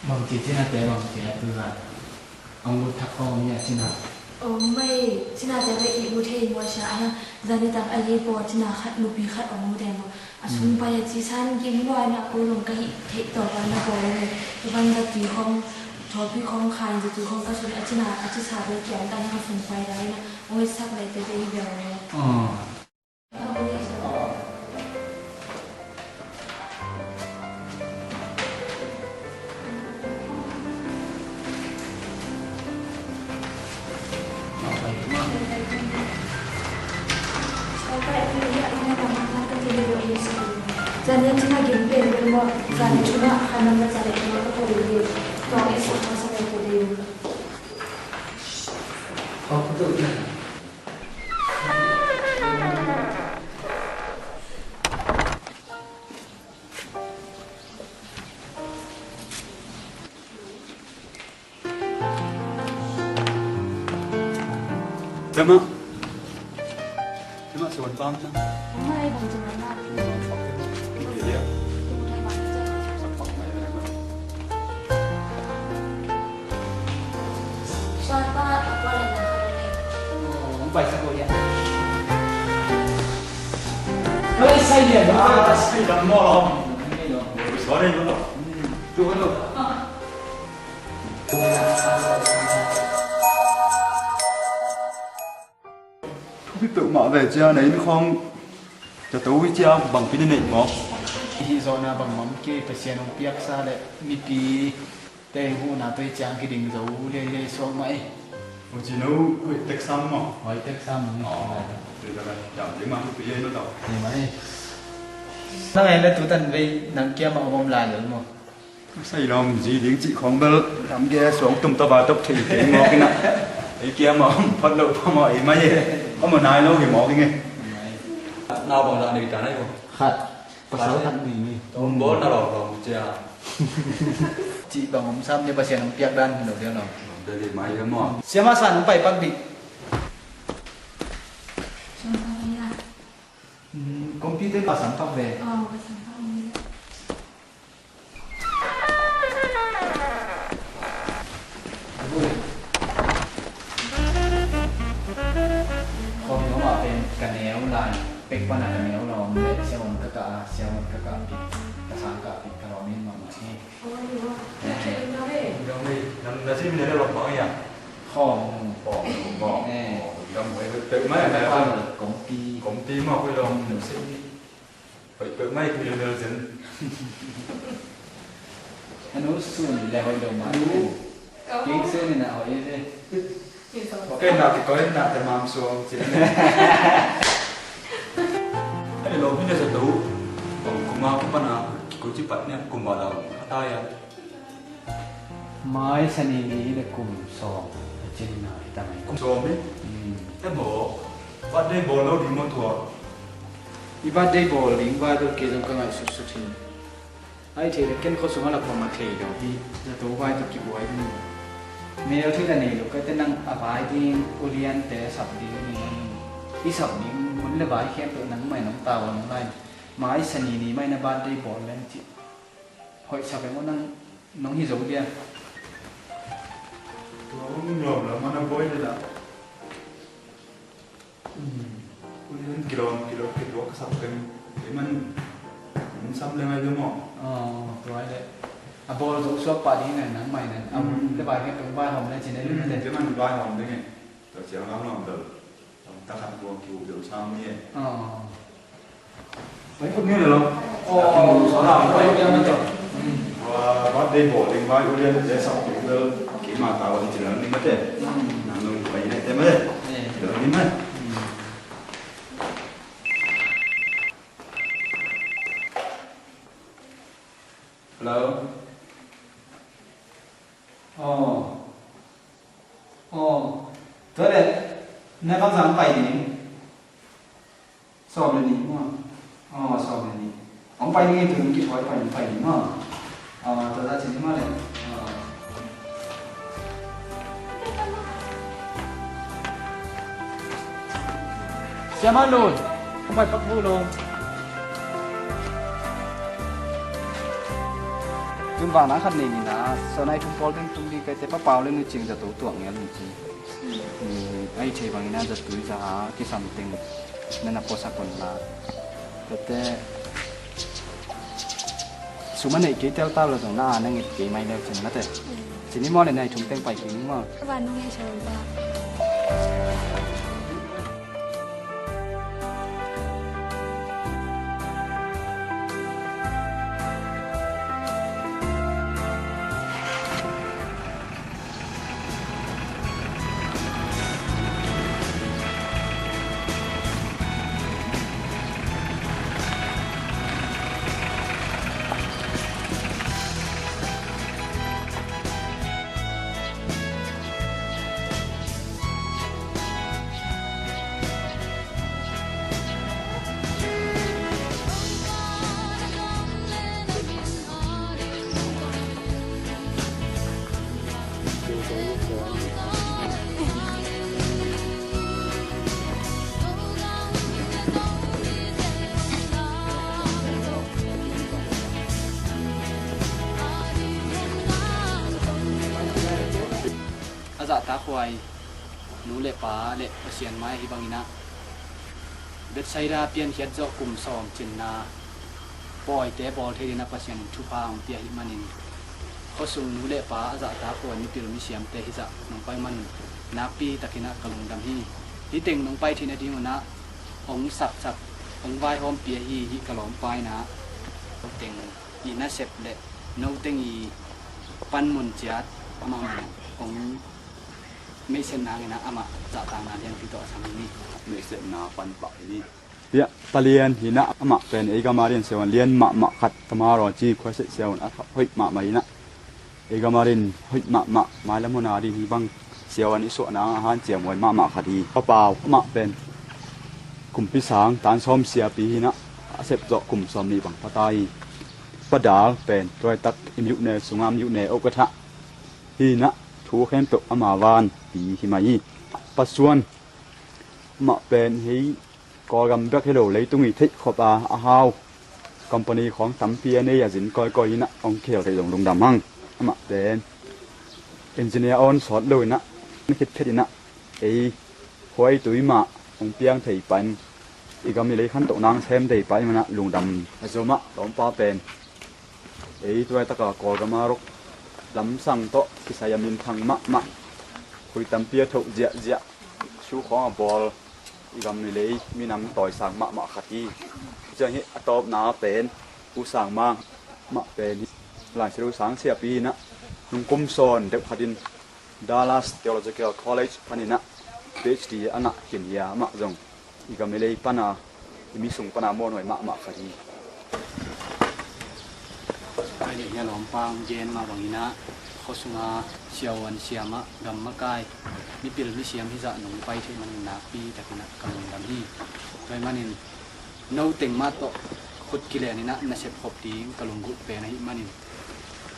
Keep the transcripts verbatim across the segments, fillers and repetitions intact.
Bangci cinate bangci a tu zan hong lut thak khawm om hia cina? Om mai, cinate bek i ut thei maw sia, a hiang zan i tak a lei pawl cina khat nupi khat hong ut e maw. A sung pai a ci san gim lua in a ko lung ka hih theih tawp a na bawl e. Ka ban zatui khawng, thawpi khawng khan zatui khawng ka sut a cina a ci sa bek kiang ka hiang sung pai dai na hong et sak lei tete hi bel e. Tema. Tema suan pam na. Mai bang cuma na. Iya. Suan pa apa lagi? Oh, bai sa ko ya. Bai sa ya. Ah, sa ya mo. Sorry lo. Tu lo. Thupi peuhmah ve cia na inn khawng. Cia to hi cia bangpi na neih maw? Hih zawhna bangmah kei Pasian hong piaksa le mipi te huhna toi ciang kiding zo leilei suak mah e. U Cino hoih tek sam maw? Hoih tek sam maw? Aw, tui la ka jam ding mah thupi e no tau. Ni mah e. Nang e na tutan vei nang kiamah om om lai lo maw? Sai lawm zi ding cih khawng bel lam ge suang tum tawh vai tawh thei kei mawk in ah. Ei kia mawk phot loh pha mawk ei mai e. A maw nai lo hi mawk ing e. Nau bang dah nei ta nai ko. Khat. Pasal khat ni ni. Tawm bawl na lawm lawm cia. Cih bang om sam ni Pasian hong piak dan hi lo dia lawm. Lawm dia li mai dia mawk. Siama san hong pai pak dih. Siama san hong pai pak. Hmm, kawmpi te ka sam pak ve. Aw, ka sam pak ve. Khawm nuam ah pen ka neu lai, pek pan a ka neu lawm le, siavuan ka kah a, siavuan ka kah pit, ka sang kah pit, ka lawm in mahmah hi. Oi, oi. Eh. Dong hi, nam na sim ne lawm bang hi a. Khawm nu. Khawm nu, khawm. Eh. Dong hi, pek mai, mai khawm. Kawmpi. Kawmpi mah khui lawm, na sim ni. Hoih peuh mai, kei lel zen. A nu sun le hoih lo mah. Nu. Kei sun in a hoih e. Kei na kikoih na te mam suang cin. Ai lo mi na sa tu. Bang kuma ku pana kikoih ci pat ne kuma la. Kata ya. Mai Sani ni le kum sawm a cin na hi ta mai. Kum sawm eh? Hmm. Em aw, birthday bawl lo ding maw tua? I birthday bawl ding vai bel kei zong ka ngaihsutsut hi. Ai thei le ken khua sungah la pom a thei lo hi. Zato vai tawh kibuai ding. Mel thei la nei lo ka te nang a vai ding, uliante sap ding ni. I sap ding, mun le vai khempeuh nangmah in nong tau a nong lai. Mai Sani ni mai na birthday bawl leng cih. Hoih sa peuh maw nang nong hi zo dia. Tua hong nuam lo mana bawi le lah. Uli hong kilawm kilawm kilawm ka sak peng. Kei man hong sam le ngai lo maw? Aw, tua le. A bawl zo suak pah ding ngai nang mai nan. A le vai ngai peng vai hawm le cin le lu na te. Kei man vai hawm ding ngai. Tua ciang lam nuam lo. Takhat buang kiu deuh sang ni e. Bai khut ni le lo. Aw, sa la, bai khut ni le. Wa, birthday bawl ding vai, ulian te sa khut ni le. Kima ta wa ti la ni mate. Nang nung bai ne te mate. Lo ni mate. Hello. Aw. Aw. Tua le, na bang zang pai ding? Sawm le nih maw? Aw, sawm le nih. Hong pai ding e, tu nung kithuai pai, pai ding maw? Aw, tua zah cin ding maw le? Aw. Siama Lun, hong pai pak bu lo. Tu Vana khat nei ni na, so nai thum pawl ding tum ding kaite, Pa Pau le Nu Cing zato tuak ngel ni ci. Ni, ai thei bangina zatui zaha kisam teng nana puasak un la. Tate sum a neih kei teltal lo zong na a na nget kei mai leu cin mate. Cini maw le nai thum teng pai kei ni maw? Ka van nung ei sawm ba. A zahtakhuai nu le pa le Pasian mai ahi banginah Bethsaida piankhiat zawh kum sawm cinna pawite bawl thei dinah Pasian in thupha hong pia ahi manin khuasung nu le pa a zahtakhuai mipil misiamte hizah nong pai manun nakpi takinah ka lungdam hi. Hih teng nong pai theih nadingunah hong saksak hong vaihawmpi ahi hih ka lawmpa inah teng i nasep le no teng i panmun ciat amah manah hong meihsetna ngenah amah zahtakna lianpi tawh a sam hi ni. Meihsetna panpah hi ni. Tiah palian hinah amah pen ei gama din siavuan lian mahmah khat Tamaraw ci khuaset siavuan a hoih mahmah hinah ei gama din hoih mahmah mailam huna din hi bang siavuan i suahna a hanciam huai mahmah khat hi. Pa Pau amah pen kumpi sang tan sawm siapi hinah a sep zawh kum sawm nih bang pata hi. Pa Dal pen tuaitak i miuhne sungah miuhne oh ka thah hinah thu khempeuh ama van pi hi mai hi. Pa Suan amah pen hei Kawlgam bek hi lo leitung i theih khop a a hau company khawng tampi a nei a zin kawikawi hinah hong khel theih zong lungdam hang. Amah pen engineer a on sawt lo inah na khit phet inah ei huai tui mah hong piang thei pan i gam i lei khantoh nang sem thei pan i manah lungdam a zomah lawmpa pen ei tuaitaka Kawlgama ruk lamsang tawh kisai a minthang mahmah khui tampi a thoh ziahziah su khawng a bawl i gam i lei minam tawisang mahmah khat hi. Ciang hi a tawpna pen Pu Sang Mang mah pen hi Laisiru sang siapi hinah nungkum sawn deuh khatin Dallas Theological College paninah P H D a ngah khin hi a amah zong i gam i lei pana i mi sung pana muanhuai mahmah khat hi. Pai le hia lawmpa hong gen mah banginah khuasunga siavuan siamah gam makai mipil misiam hizah nong pai theih manin nakpi takinah ka lungdam hi. Tua hi manin no teng mah tawh khut kileninah nasep khop ding ka lunggulh pen ahi manin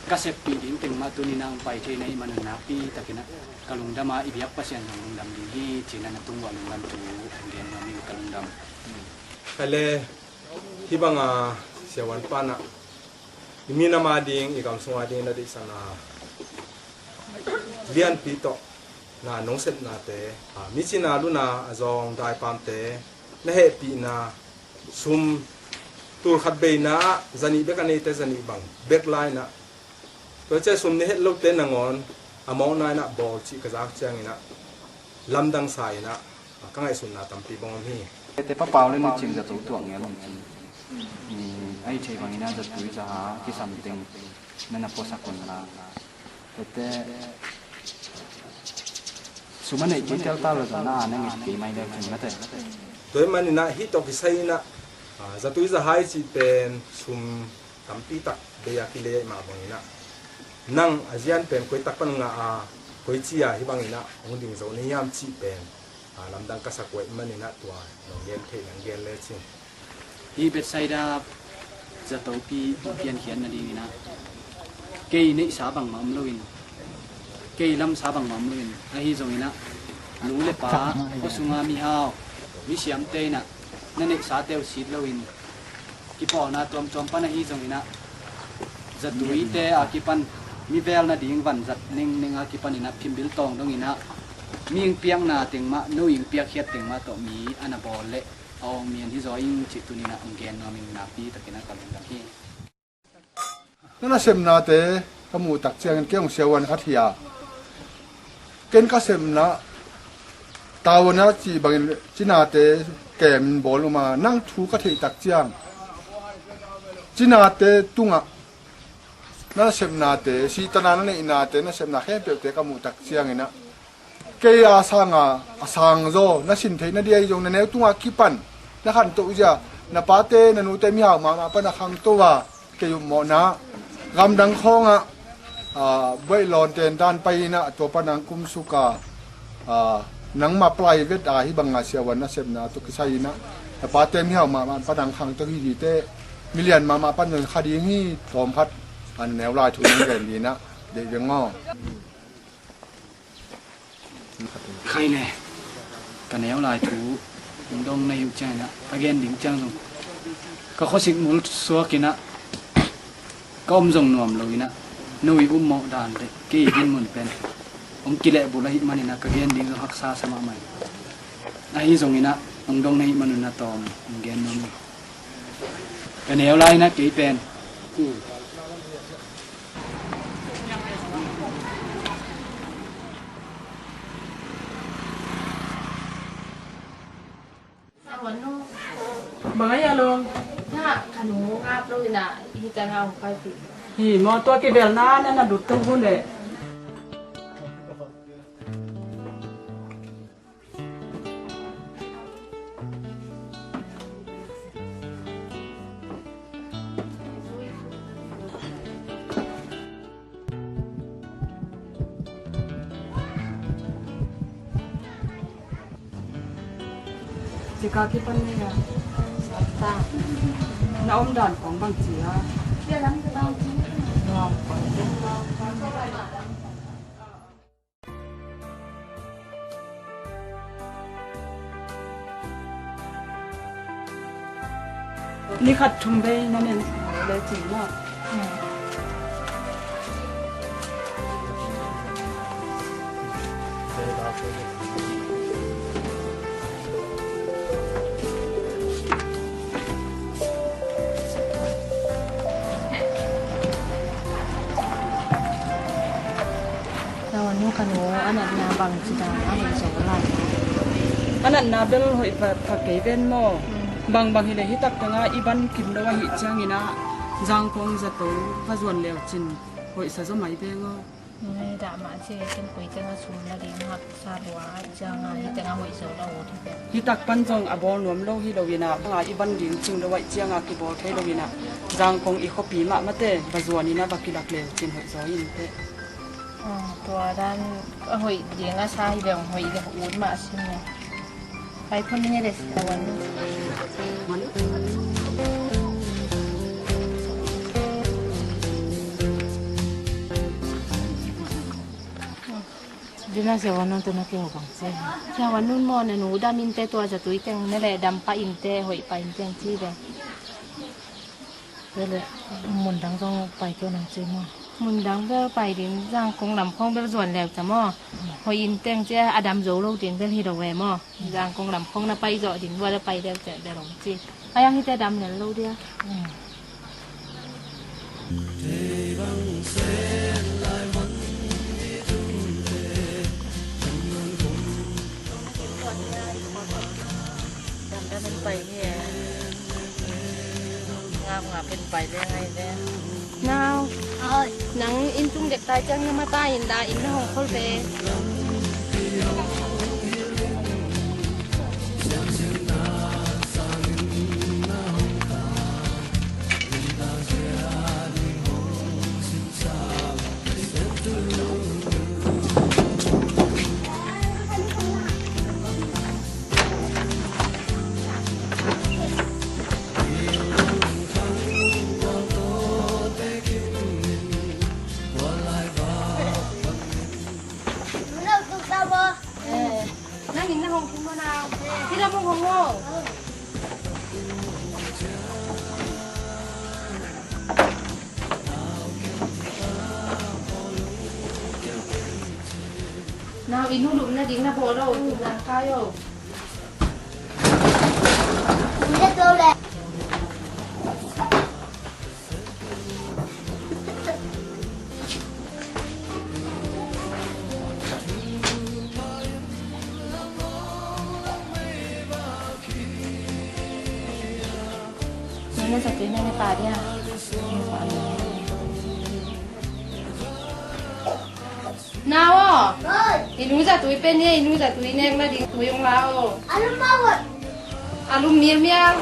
ka seppih ding teng mah tuninah hong pai thei na hi manin nakpi takinah ka lungdam a i biak Pasian zong lungdam ding hi. Cinah na tungah lungdam thu hong gen nuam hi ka lungdam. Khaile hih banga siavuan panah i minam a ding i gam sunga ding na deihsana lianpi tawh na nong sepnate, a, mi cina luna a zawng daipamte na hehpihna sum tul khat beina ah zanih bek a neite zanih bang bek lainah tua cia sum ni het lote nangawn a mawkna inah bawl cih ka zak cianginah lamdang sa inah ka ngaihsutna tampi bang om hi. Te Pa Pau le Nu Cing zato tuak ngel ni ci. Ni ai thei bangina zatui zaha kisam teng nana puasak un la. Tete sum a neih kei teltal lo zong na a na nget kei mai leu cin mate. Tua hi maninah hih tawh kisai inah, a, zatui zahai cih pen sum tampi tak bei a kilei ahih mah banginah nang a zian pen koi tak pan ngah a koi ci-a hih banginah hong ding zo na hiam cih pen, a, lamdang ka sak uh ahih maninah tua nong gen theih nang gen lecin. Hih Bethsaida zatopi hong piankhiat nadinginah kei neihsa bangmah om loin kei lamsa bangmah om loin ahi zonginah nu le pa khuasunga mihau misiamte inah na neihsate uh sit loin kipawlna tuamtuam pan ahi zonginah Zatuite a kipan mi vel nading vanzat ningning a kipan inah phimbil tawng dong inah mi ing piakna teng mah, no ing piakkhiat teng mah tawh mi a na bawl leh a awng mi an hi zaw ing cih tuni inah hong gen nuam ing. Nakpi takin a ka lungdam hi. Na nasepnate ka muh tak ciangin kei hong siavuan khat hi a, ken ka sepna tavuan a cih bangin cinate kemin bawl um a, nang thu ka theih tak ciang cinate tungah na nasepnate, sihtana na neihnate, nasepna khempeuhte ka muh tak cianginah kei a sanga a sang zaw na sin theih na ding ahi zong, na neu tungah kipan na khantoh zia, na pate na nute mihau mahmah pan a khangto a, kei upmawhna gamdang khawngah, aa, buaih lawnte dan pai inah tua pan ang kumsuka, aa, nangmah private a hih banga siavuan nasepna tawh kisai inah na pate mihau mahmah pan ang khangto hi dite, milian mahmah pan zong kha ding hi. Tawm khat a na neu lai thu nang gen dinah deih veng aw. Khai le, ka neu lai thu hong dong na hi uh cianginah ka gen ding ciang zong ka khuasik mul suak inah ka om zong nuam lo inah no i upmawh dan le kei i dinmun pen hong kilehbulh ahih maninah ka gen ding zong haksa sa mahmah in. Ahi zonginah hong dong na hih manun a tawm hong gen nuam hi. Ka neu lai na kei pen. Bang a hi a lawm? Ka nu ngap lo inah hi tangah hong paipih. Hi maw, tua kivelna na na lut tung hun leh. Cika kipan nei a. Na om dan kong bang ci a. Nuam kong. Ni khat thum vei na nen le cin maw? Ka nu, ka nu, a natna bang ci dan a hoih zo lai? A natna bel hoih pha, pha kei ven maw? Mm. Bangbang hileh hi tak tengah i van kim lo ahih cianginah Zangkong zato va zuan leu cin hoih sa zaw mai veng aw. Dah mah ci, ken koi tengah sum la ding haksa lua ciangah hi tengah hoih zo lo uh hi ve. Hi tak pan zong a bawl nuam lo hi lo inah, banga i van ding cing lo ahih ciangah kibawl thei lo inah, Zangkong i khuapi mahmah te va zuan inah va kilak leu cin hoih zaw in teh. Tua dan a hoih ding a sa hi leng hoih le ut mah a sin le. Pai khun ni le si a wan. Dina siavuan nun tuna kei ho bang ci. Siavuan nun maw, na nu dam inte tua zatui teng na le dam pah inte hoih pah inteng ci ve. Bele, mundang zong pai kei nang ci maw? Mundang bel pai ding, Zangkong lam khong bel zuan leu ca maw? Hoi in teng cia a dam zo lo ding bel hi lo ve maw? Zangkong lam khong na pai zawh ding bua le pai leu ca bel om ci. Ai ang hite dam lel lo dia. Dam dam in pai hi e. Ngap ngap in pai le ngai le. Nau. Oi. Nang inn tung dek tai ciang na mata in la inn na hong khol ve. Nang in na hong kim maw nau? Hi lam hong hong aw. Nau, i nu lum nading na bawl lo, tum lang kai o. Nau aw, i nu zatui pen hi, i nu zatui nek nading tui hong la aw. A lum mialmial.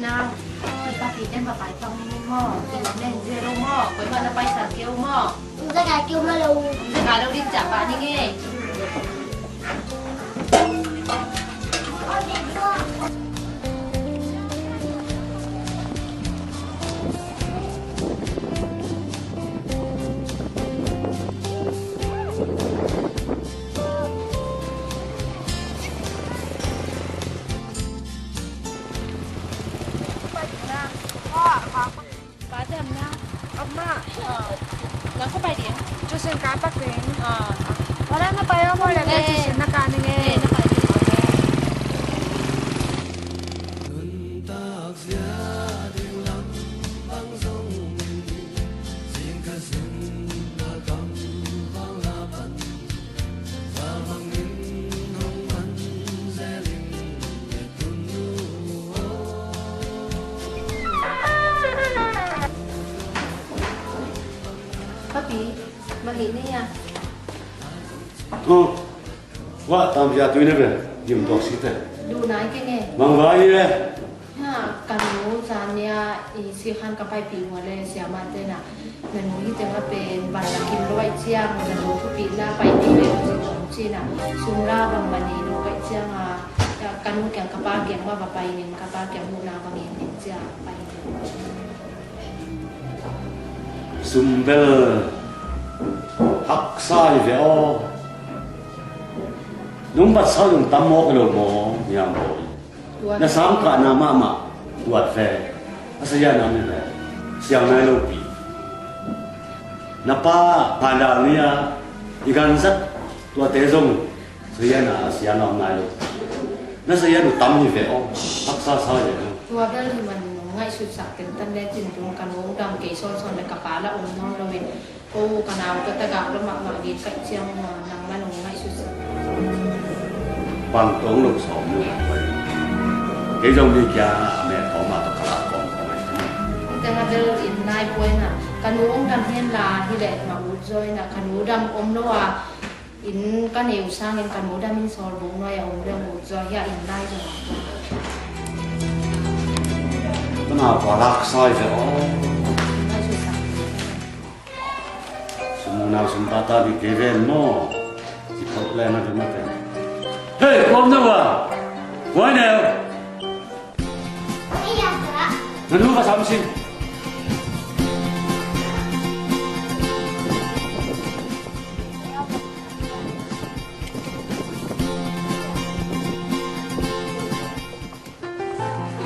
Nau, i papi ten va pai tong ni maw? I lam leng zia lo maw? Koimah na paisan kei uh maw? Zaka kei uh maw lo? Zaka lo ding ciah pah ning ei. Pa, dam na. Amah. Nang kua pai ding? Tuition kah pak ding. Wala na pai aw maw, le tuition na kah ning ei. Papi, mahni nei a. Oh, wah, tam bia tui na ve, dim tuak si te. Lu nai keng e. Mang vai le. Ha, ka nu zan nia i sikhan ka paipih uh a le siamah te na. Na nu hi teng a pen van la kim lo ahih ciang, na nu thupitna pai ding ve uh ci tuan ci na. Sum la bang mah nei lo ahih ciang a, ka nu kiang ka pa kiang mah va pai ning, ka pa kiang muhna va ngen ning ci a pai ning. Sum bel haksa hi ve aw. Nung bat sa nung tam mawk lo maw, Niang Bawi. Na sang kahna mahmah tuat ve. A saya na mi ve. Siang nai lo pi. Na pa phandal ni a i ganzat tuate zong saya na siang a om nai lo. Na saya nu tam hi ve aw. Haksa sa hi ve aw. Tua bel hi man nong ngaihsutsak tentan le cin tung ka nu dam kei sawnsawn le ka pa la om nawn lo in. Ko ka nau ka tagah lo mahmah ding ka hih ciang nang man hong ngaihsut sa. Bang tawng lo sawm lo. Kei zong ni kia a meh tawng mah tawh ka la kawm kawm ai. Teng a bel inn lai puai na ka nu hong dam hen la hi leh mah ut zaw ina ka nu dam om lo a inn ka neu sangin ka nu dam in sawl buk nuai a om lo ut zaw hi a inn lai zaw. Ka nau ka lak sai ve aw. Ngaihsut sa. Sum nau sum pata bi kei ven maw? Ci phot le na ve mate. Hei, kawm nau a. Wai neu. Na nu va sam sin.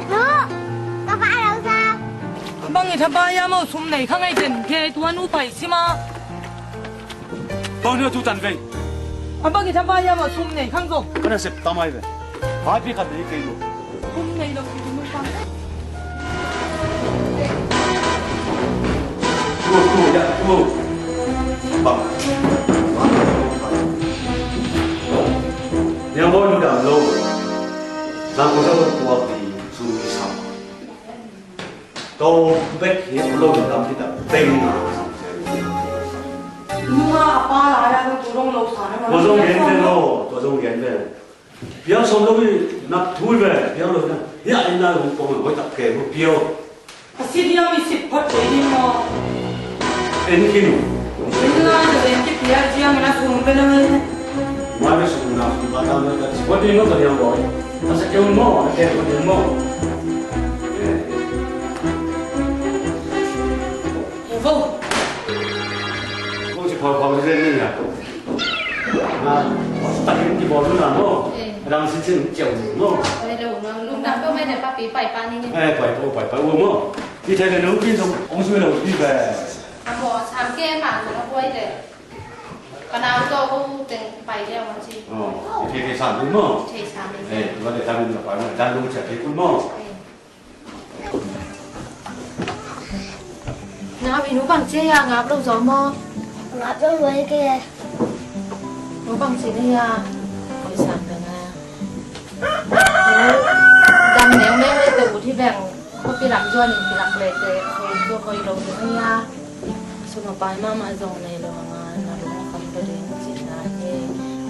Nu, ka pa lo sa. A bang i thapai a maw sum nei kha ngei ten kei tua nu pai si ma. Bang ni a tu tan vei. A bang i thapai a maw sum nei khang zong. Ka na sep tamai ve. Pai pi khat nei kei lo. Sum nei lo ki nu pang. Tua, tua, ya, tua. Bang. Niang Bawi nu dam lo. Zang ko sa lo tua pi sum ki sam. Tua bek hi a lo dam kita peng na. Nua a pa la ya lo tu long lo sa na. Tua zong gen ven lo, tua zong gen ven. Piang sawm lo hi nak thui ve, piang lo na. Hia in lai hong pong hoi tak ke mo piang. A si dia mi sip phot kei ding maw? En khin. En lai ta en ki pia ciang na sum pe na me. Mai me sum na sum ba ta me ta. Sip phot ding lo ta niang boi. Masa keu mo, keu mo. Vo. Vo ci phau phau zen ni ya. Ah, takin ki bol na mo. Eh. Ram sin sin keu mo. Eh, lo nang lung dam ko mai ne papi pai pa ni ni. Eh, pai pa, pai pa, vo mo. Ki thei le lo ki song, ong sui lo ki ba. Amo, sam ke ma lo ko ai de. Ka nau tawh ko teng pai liau a ci. Aw, i thei thei sam ding maw? Thei sam ding. Eh, tua le tang in ka pai maw, dan lo ciah thei kun maw? Eh. Nau i nu bang ci a, ngap lo zaw maw? Ngap lo luai ke. Nu bang ci ni a. Oi sam ding a. Dam neng neng le te u thi beng. Ko pi lam zuan in pi lak le te. Ko zo ko i lo ding a. Sum a pai mahmah zong nei lo hang a, na lung a kham ta ding cihna hi.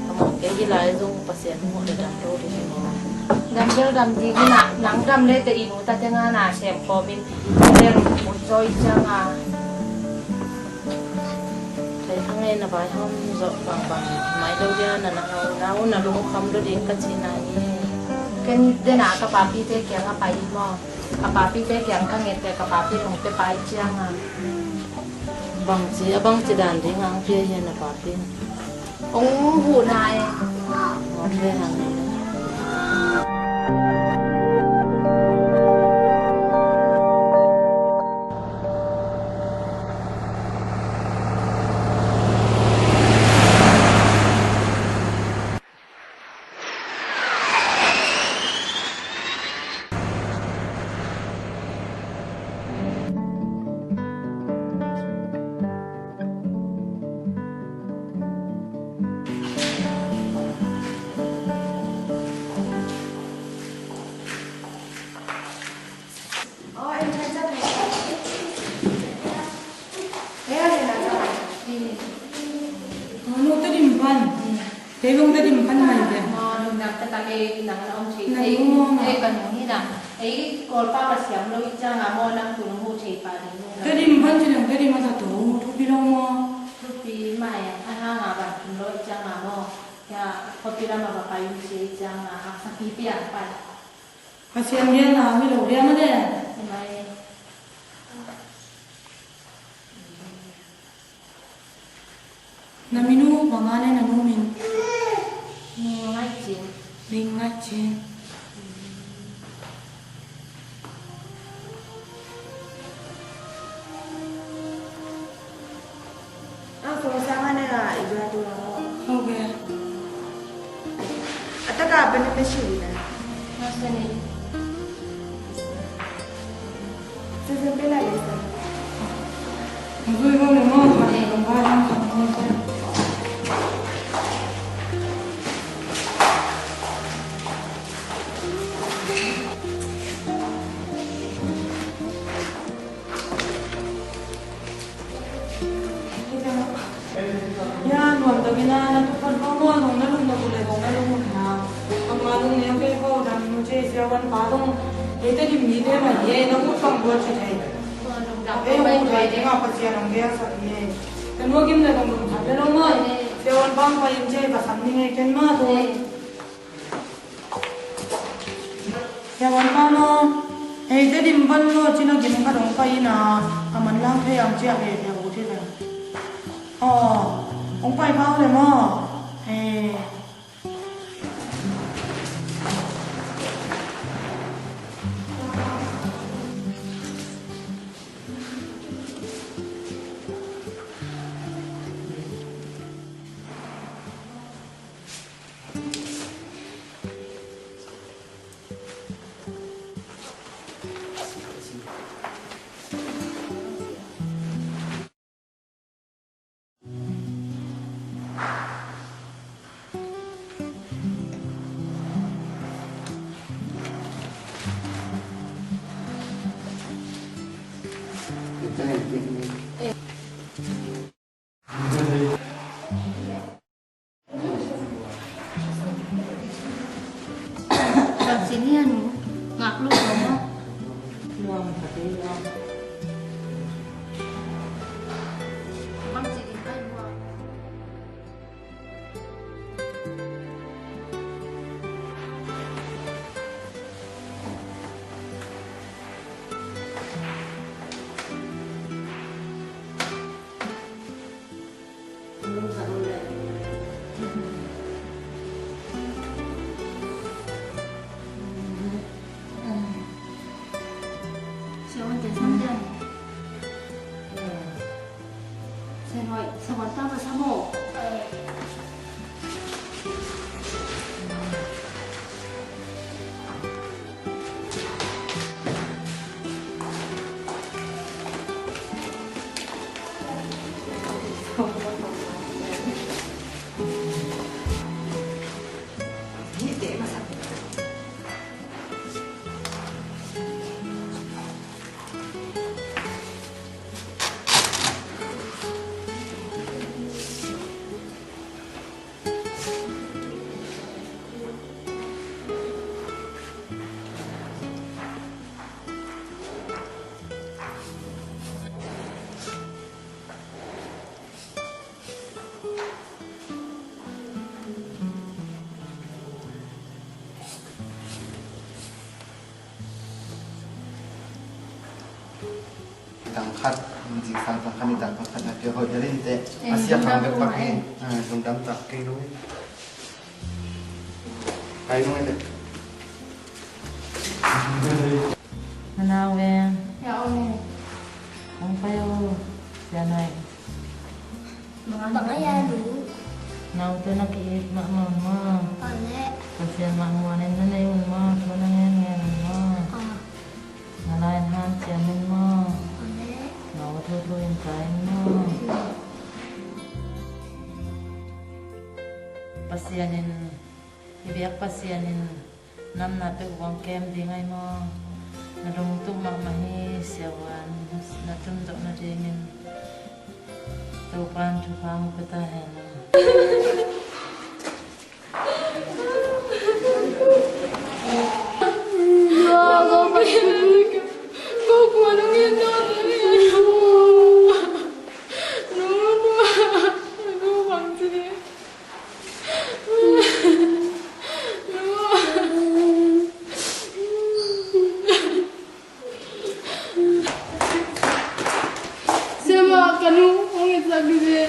Ka mawh kei hi lai zong Pasian muh le dam lo ding hi maw? Dam bel dam ding hi na, nang dam le te i nu ta teng a na sem kawm in, bel ut zaw i ciang a. Thei thang e na vai hawm zawh bangbang mai lo dia na na hau, na u na lung a kham lo ding ka cihna hi. Ken dena ka papi te kiang a pai hi maw? Ka papi te kiang ka nget te, ka papi lungte pai ciang a. Bangci, a bangci dan ding ang pia hian a papi. Ong hu nai. Ong pia hang. Kei bang Tedim pan mai ve. Aw, lungdam taktak e, nang na om thei. Nang ei, om. Ei, ka nung hi na. Ei, Kawlpa ka siam lo i ciang a maw, nang tu nung hu thei pa ding nung. Tedim pan ci nang, Tedim a sa tu, thupi lo maw? Thupi mai, a hang a ban tum lo i ciang a maw. Ya, khuapi lam a va pai um ci i ciang a, haksa pipi a pai. Pasian lian a, mi lo lian a le. Mai. Na min uh bang a ne na nu min? Min Ngaih Cin. Min Ngaih Cin. A, ko sa nga ne ga i ga tu lo. Okay. A taka pa ne pe shi na. Nga sa ne. Ya, nuam takin a na tu khat bang nuam zong na lum na bu le zong na lum na. Ama lung neu kei ko dam nu ce sia wan pa zong. Ei Tedim mite mah hi e, na ut bang buat ci thei. Ei ut thei ding a Pasian hong gelsak hi e. Ka nu a gim le zong lum khat le lo mah. Sia wan pa hong pai in ce ka sam ning e ken mah tu. Sia wan pa maw, ei Tedim pan lo cin a gim khat hong pai in a, a manlang thei ang ciah ve, sia ut hi ve. Aw, hong pai pau le maw? Ei. Bang ci ni a nu, ngak lo lo maw? Nuam khat ei lo. Bang ci ding kai nuam. Tang khat, zingsang tang khat, ni tang khat na pia hoih dal in teh. A sia khang bek pak hi. Lungdam tak kei lo. Kai nung e teh. Na nau e. Ya, ong e. Ong pai o. Sia nai. Bang a ya lu. Naute na ki-it mahmah un maw. Pasian mah muanin na nei un maw. Thu na ngen ngen un maw. Na lai-in hanciam in maw. Nau thuthu in kai in maw. Pasian in, i biak Pasian in namna pek uang kem ding ai maw. Na lungtup mahmah hi siavuan, na tundawh nadingin Topan thupha hong pia ta hen. Siama, ka nu hong itsak dih ve.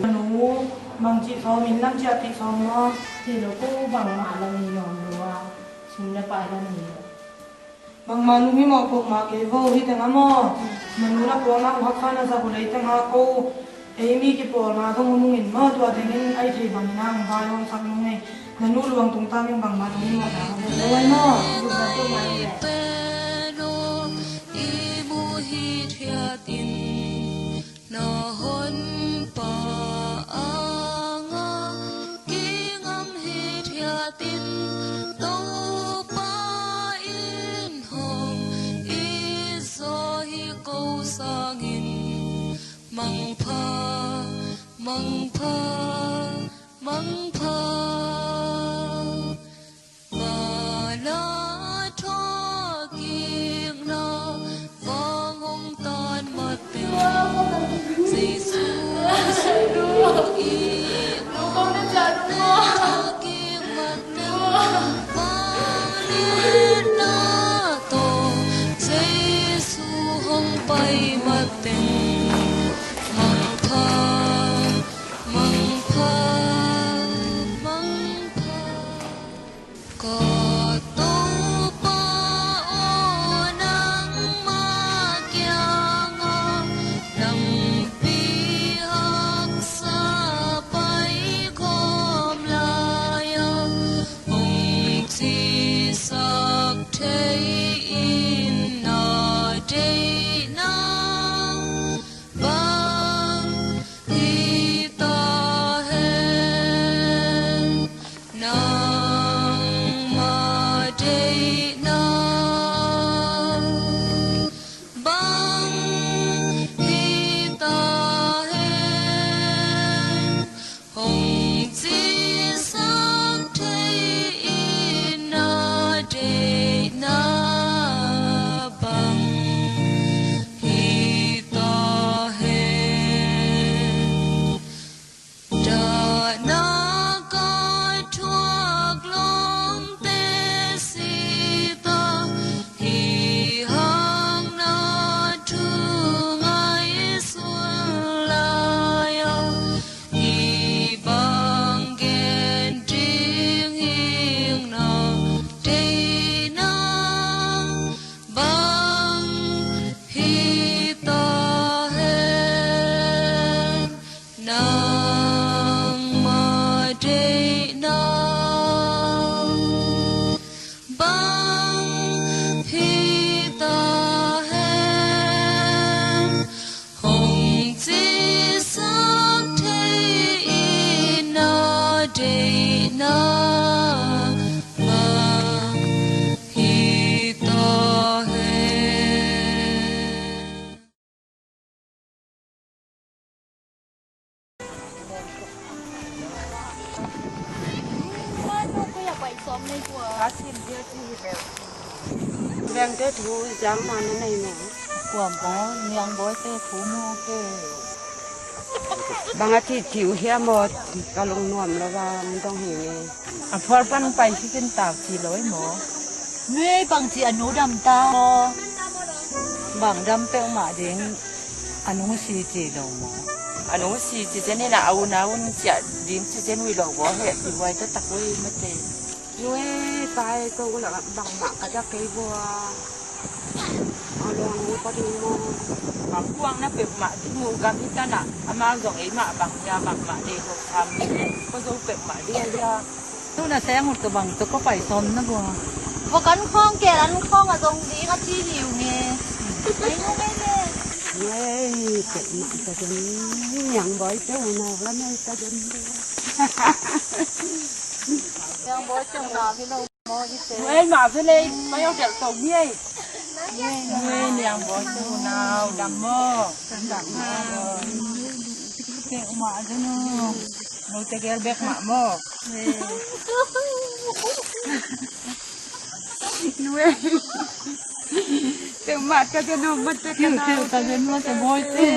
Nu, bang ci sawm in lam ciahpih sawm maw? Ci lo ko bangmah lam i nuam lo a, sum le pai lam i lo. Bangmah nu mi mawh pok mah kei vo, hi teng a maw? Na nu na puakna uh haksa na zak uh lei teng a ko, ei mi kipawl ma zong um ung in maw, tua teng in ai thei bangin a hong vai hong sak nung ei. Na nu luang tungtang in bangmah nu mi mawh na hong lo ai maw? Pen aw, i mu hithiat in. Na honpa anga kingam hithiat in, Topa in hong it zaw hi ko sangin, mangpha, mangpha, mangpha. Vala thokikna vang hong tan mat teng, Jesu sungikna thokik mat teng, vangliatna tawh Jesu hong pai mat teng, mangpha, mangpha, mangpha. Ka Topa aw, nangmah kiangah lampi haksa pai khawm la. Nangmah deihna bang hi ta hen, hong cisak thei i na deihna bang hi ta hen. Vengte thu ziang ma na nei maw? Kuam baw, Niang Bawi te thu maw ke? Bang a ci ci uh hiam maw, ka lungnuam lo bang dong hi nge. A phual pan pai hi kin tak ci lo ei maw? Mei bang ci a nu dam ta maw? Bang dam peuhmah ding a nu si ci lo maw? A nu si ci zen in a unau un ciah ding ci zen ui lo baw heh ci huai taktak ui mate. Nui pai ko la bangmah ka dak kei bua. A luang ni pa ding maw? Bang kuang na peuhmah ding mu gam hi ta na. Amau zong ei mah bang hia bangmah dei lo sam ni. Ko zo peuhmah ding hia. Tu na seng ut tu bang tu ko pai sawm na bua. Ko kan khawng kel an khawng a zong ding a ci liu nge. Ai nu nge ne. Nui peuhmah ka zong Niang Bawi peuh na la nei ka zong. Niang Bawi peuh na hi lo. Nui mah vele, pai au delh to ngiai. Nui Niang Bawi peuh nau dam maw? Dam maw? Peuhmah ding uh. Note gel bek mah maw? Nui. Peuhmah ta gen uh, mate ka nau. Peuh ta gen mate Bawi te.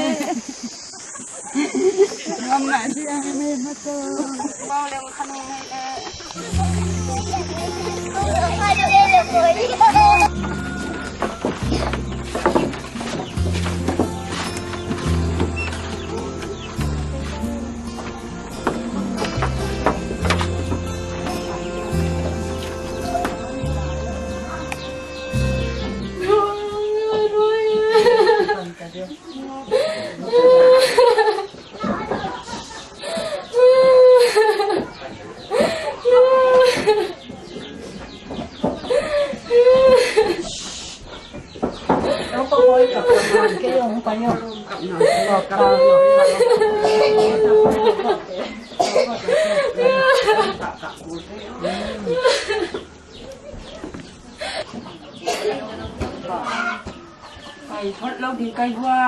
Kai thot lo ding kai hua.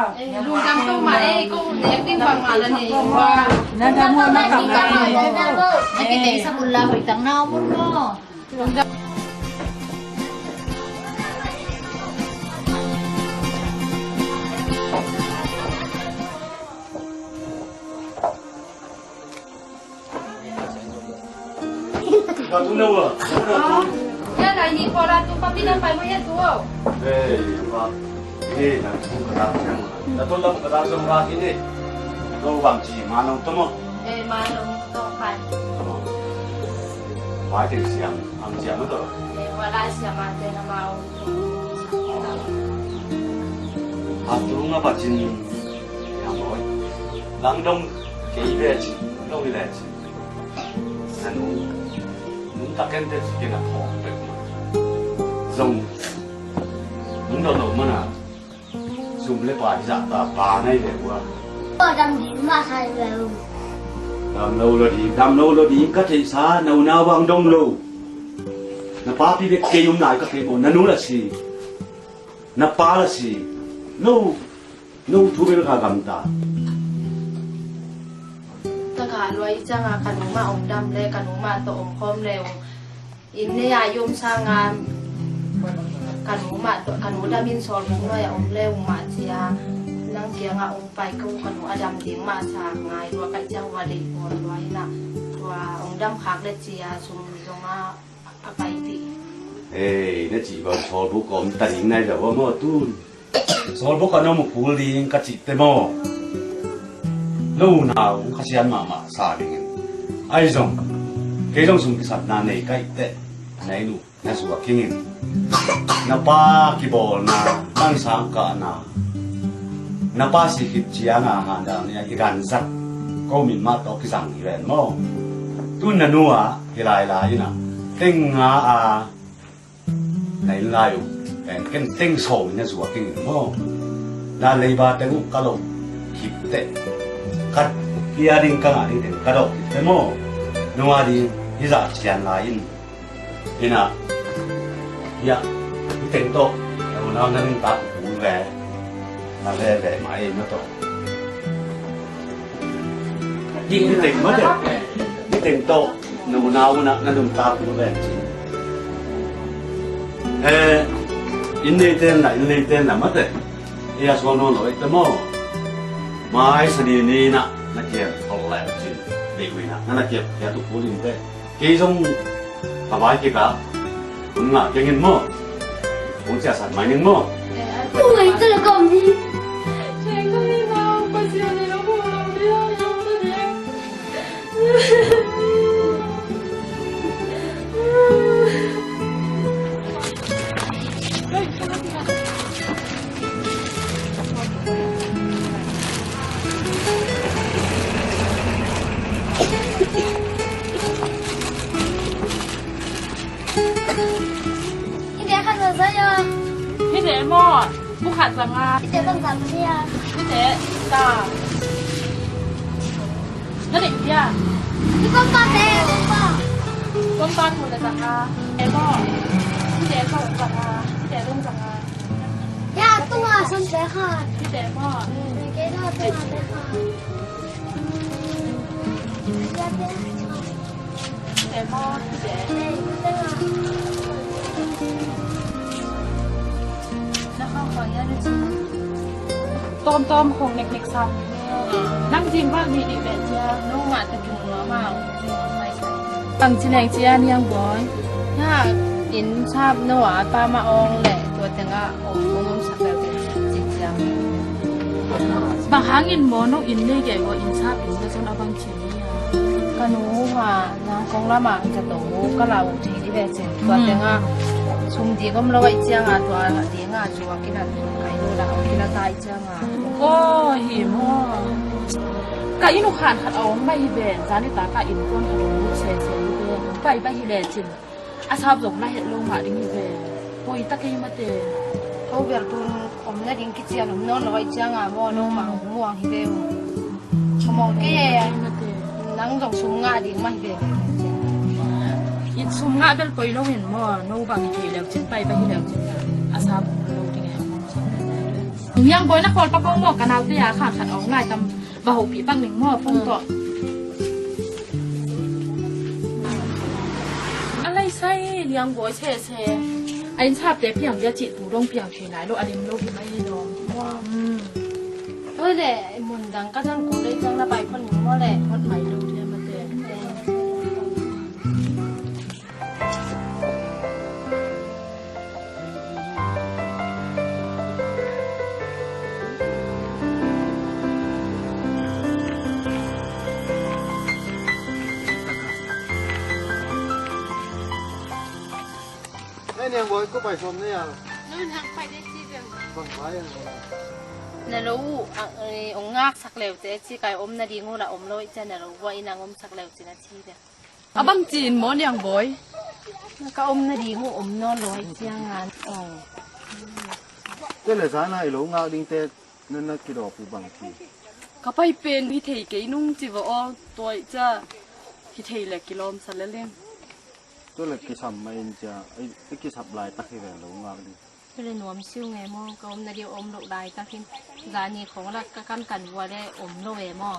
Lungdam ko ma ei, ko nek ding bang ma la nei hua. Na dam hua na kam na. Na ki teng sa mun la hoi tang na mun mo. Lungdam. Ka tu na wa. Ya na ni ko la tu pa pi na pai mo ya tu. Eh, wa. Eh, na tu ka ta siang. Na tu la ka ta siang wa ki ni. Tu bang ci ma nong tu mo. Eh, ma nong tu pai. Wa te siang, am siang mo tu. Eh, wa la siang ma te na ma. A tu nga pa cin. Yang boy. Lang dong kei ve cin. Dong ile cin. Nanu, nung taken te cikin a thawk pek ma. Zong, nung dong lo mana, zum le pai zah ta pa nai ve ua. Ko dam ding ma khai ve u. Dam lo lo ding, dam lo lo ding, ka theihsa, na unau bang dong lo. Na papi bek kei um nai ka kei maw, na nu la si. Na pa la si. No. No thu bel ka gamta. Taka luai cianga ka nu mah om dam le ka nu mah tawh om khawm le uh. Inn nei a i om sanga ka nu mah tawh ka nu dam in sawlbuk nuai a om le uh mah cia. Nang kianga om pai ko ka nu a dam ding mah sa ngai lua ka ciang ua deih pawl lua ina. Tua om dam khak le cia sum zonga a pai ti. Ei, na cih bang sawlbuk om ta ding nai lo maw tun. Sawlbuk a na mu kul ding ka cihte maw? No unau hong khasiat mahmah sa dingin. Ahi zong kei zong sum kisatna nei kaih teh na inn uh na suak kingin. Na pa kibawlna, na sang kahna, na pa si khit cianga handa ni a i ganzat. Ko min mah tawh kizang hi ven maw? Tun na nu ah hi lai lai in ah teng nga a na in lai uh pen ken teng sawm in a zuak ing maw? Na leiba teng uh ka lo khip teh, ka pia ding ka ngah ding teng ka dawh khip teh maw? Nung a ding hi zah cian lai in. Ina, ya, hi teng tawh, na unau na nuntak uh ve, na ve ve mah ei na tawh. Hi, hi teng mah teh, hi teng tawh, na unau na, na nuntak uh ve. Eh, inn neite na, inn neite na mah teh, eh, a suang nawn lo ei teh maw. Mai sani ni na, na kiam tawh lai cin, dei ui na, na na kiam, kiam tu pulin teh. Kei zong ka vai kik a, hun ngah keng in maw? Hun ciahsat mai ning maw? Tung ei tala kom ni. Hih te khat lo zai a. Hih te maw? Bu khat zang a. Hih te bang zang ni a. Hih te ta. Na deih dia. Hih kong pa te, kong pa. Kong pa tu le zang a. Hih te maw? Hih te khat zang a. Hih te dong zang a. Ya, tung a sun te khat. Hih te maw? Hih te tung a te khat. Ya, te. Tawmtawm khong neknek sam. Nang zing vang ni dih beh cia, no ngah ta tung no ma. Bang ci leng cia Niang Bawi. Na inn sap no a pa ma ong le tua tengah ong ong om sak le ci cia. Bang hangin mo no inn nei gei go inn sap inn le son a bang ci. Ka nu ha nang kong lamah ka to ka lau thei di ve cin. Tua tengah sum di gom lo ai cianga tua dinga cu a kila kai lo la kila tai cianga. Ko hi mo. Ka inn uh khan khat a om mai hi ve. Zani ta ka inn kuan khat a om se se hi ve. Pai pai hi le cin. A sap zong la het lo mah ding hi ve. Poi ta kei mate. Ko bel tun om na ding kician om nawn lo ai cianga mo no mang muang hi ve. Ka mong kei e. Nang zong sum ngah ding mah hi ve. In sum ngah bel poi lo in maw, no bang hi thei leu cin, pai bang hi leu cin. A sa buk lo ding e. Niang Bawi na khawl pa kong maw, ka naute a khan khat ong lai tam, va hopih bang ning maw, phone tawh. A lai sai Niang Bawi se se. A inn sapte piang dia cih tu dong piang thei lai lo, a lim lo hi mai lo. Oi le, mun dang ka zang ko le zang na pai khon ning maw le. Khon mai lo thiam a te. Nei Niang Bawi, ko pai sawm nei a. Nun hang pai dei ci beng. Bang pai a. Na lo uh, a, eh, ong ngak sak leu te ci kai om na ding uh la om lo i cia na lo uh a inn ang om sak leu ci na ci beng. A bang ci in maw Niang Bawi? Ka om na ding uh om nawn lo i cia ngan. Te le zana i lo ngak ding te. Nana kidawp uh bang ci. Ka pai pen hi thei kei nung ci va aw, tua i cia hi thei le kilawm sa le ling. Tua le kisam mah in cia, i kisap laitak hi ve lo ngak ding. Tua le nuam siu nge maw, ka om na ding om lo laitak in. Zani khong la ka kan kan vua le om lo e maw.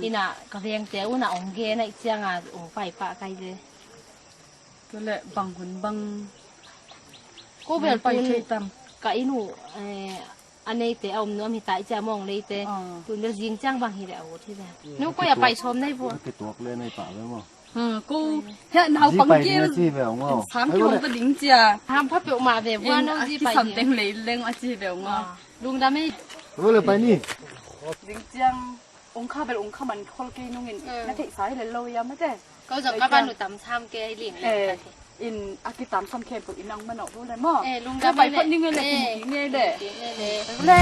Ina ka vengte una ong gen a i cianga ong pai pah kai ve. Tua le bang hun bang. Ko bel pai thei tam. Ka inn uh, eh, a neite a om nuam hi ta i cia mawng leite. Tun bel zing ciang bang hi le a ut hi le. Nu koi a pai sawm nei vua. Kituak le nei pah ve maw? Ko hia nau pang kil. Sang kihong ta ding cia. Ham pha peuh mah ve vua no zi pai ding. Kisam teng lei leng a ci ve maw. Lungdam ei. Ko le pai ni. Zing ciang ong kha bel ong kha man khol kei nungin na theihsa hi le lo ia mate. Ko zong ka ban uh tam sam kei ling le. In a kitam sam khempeuh in ang manawh lo le maw? Eh, lungdam pai phot ning le, eh, kin le. Kin le. Le.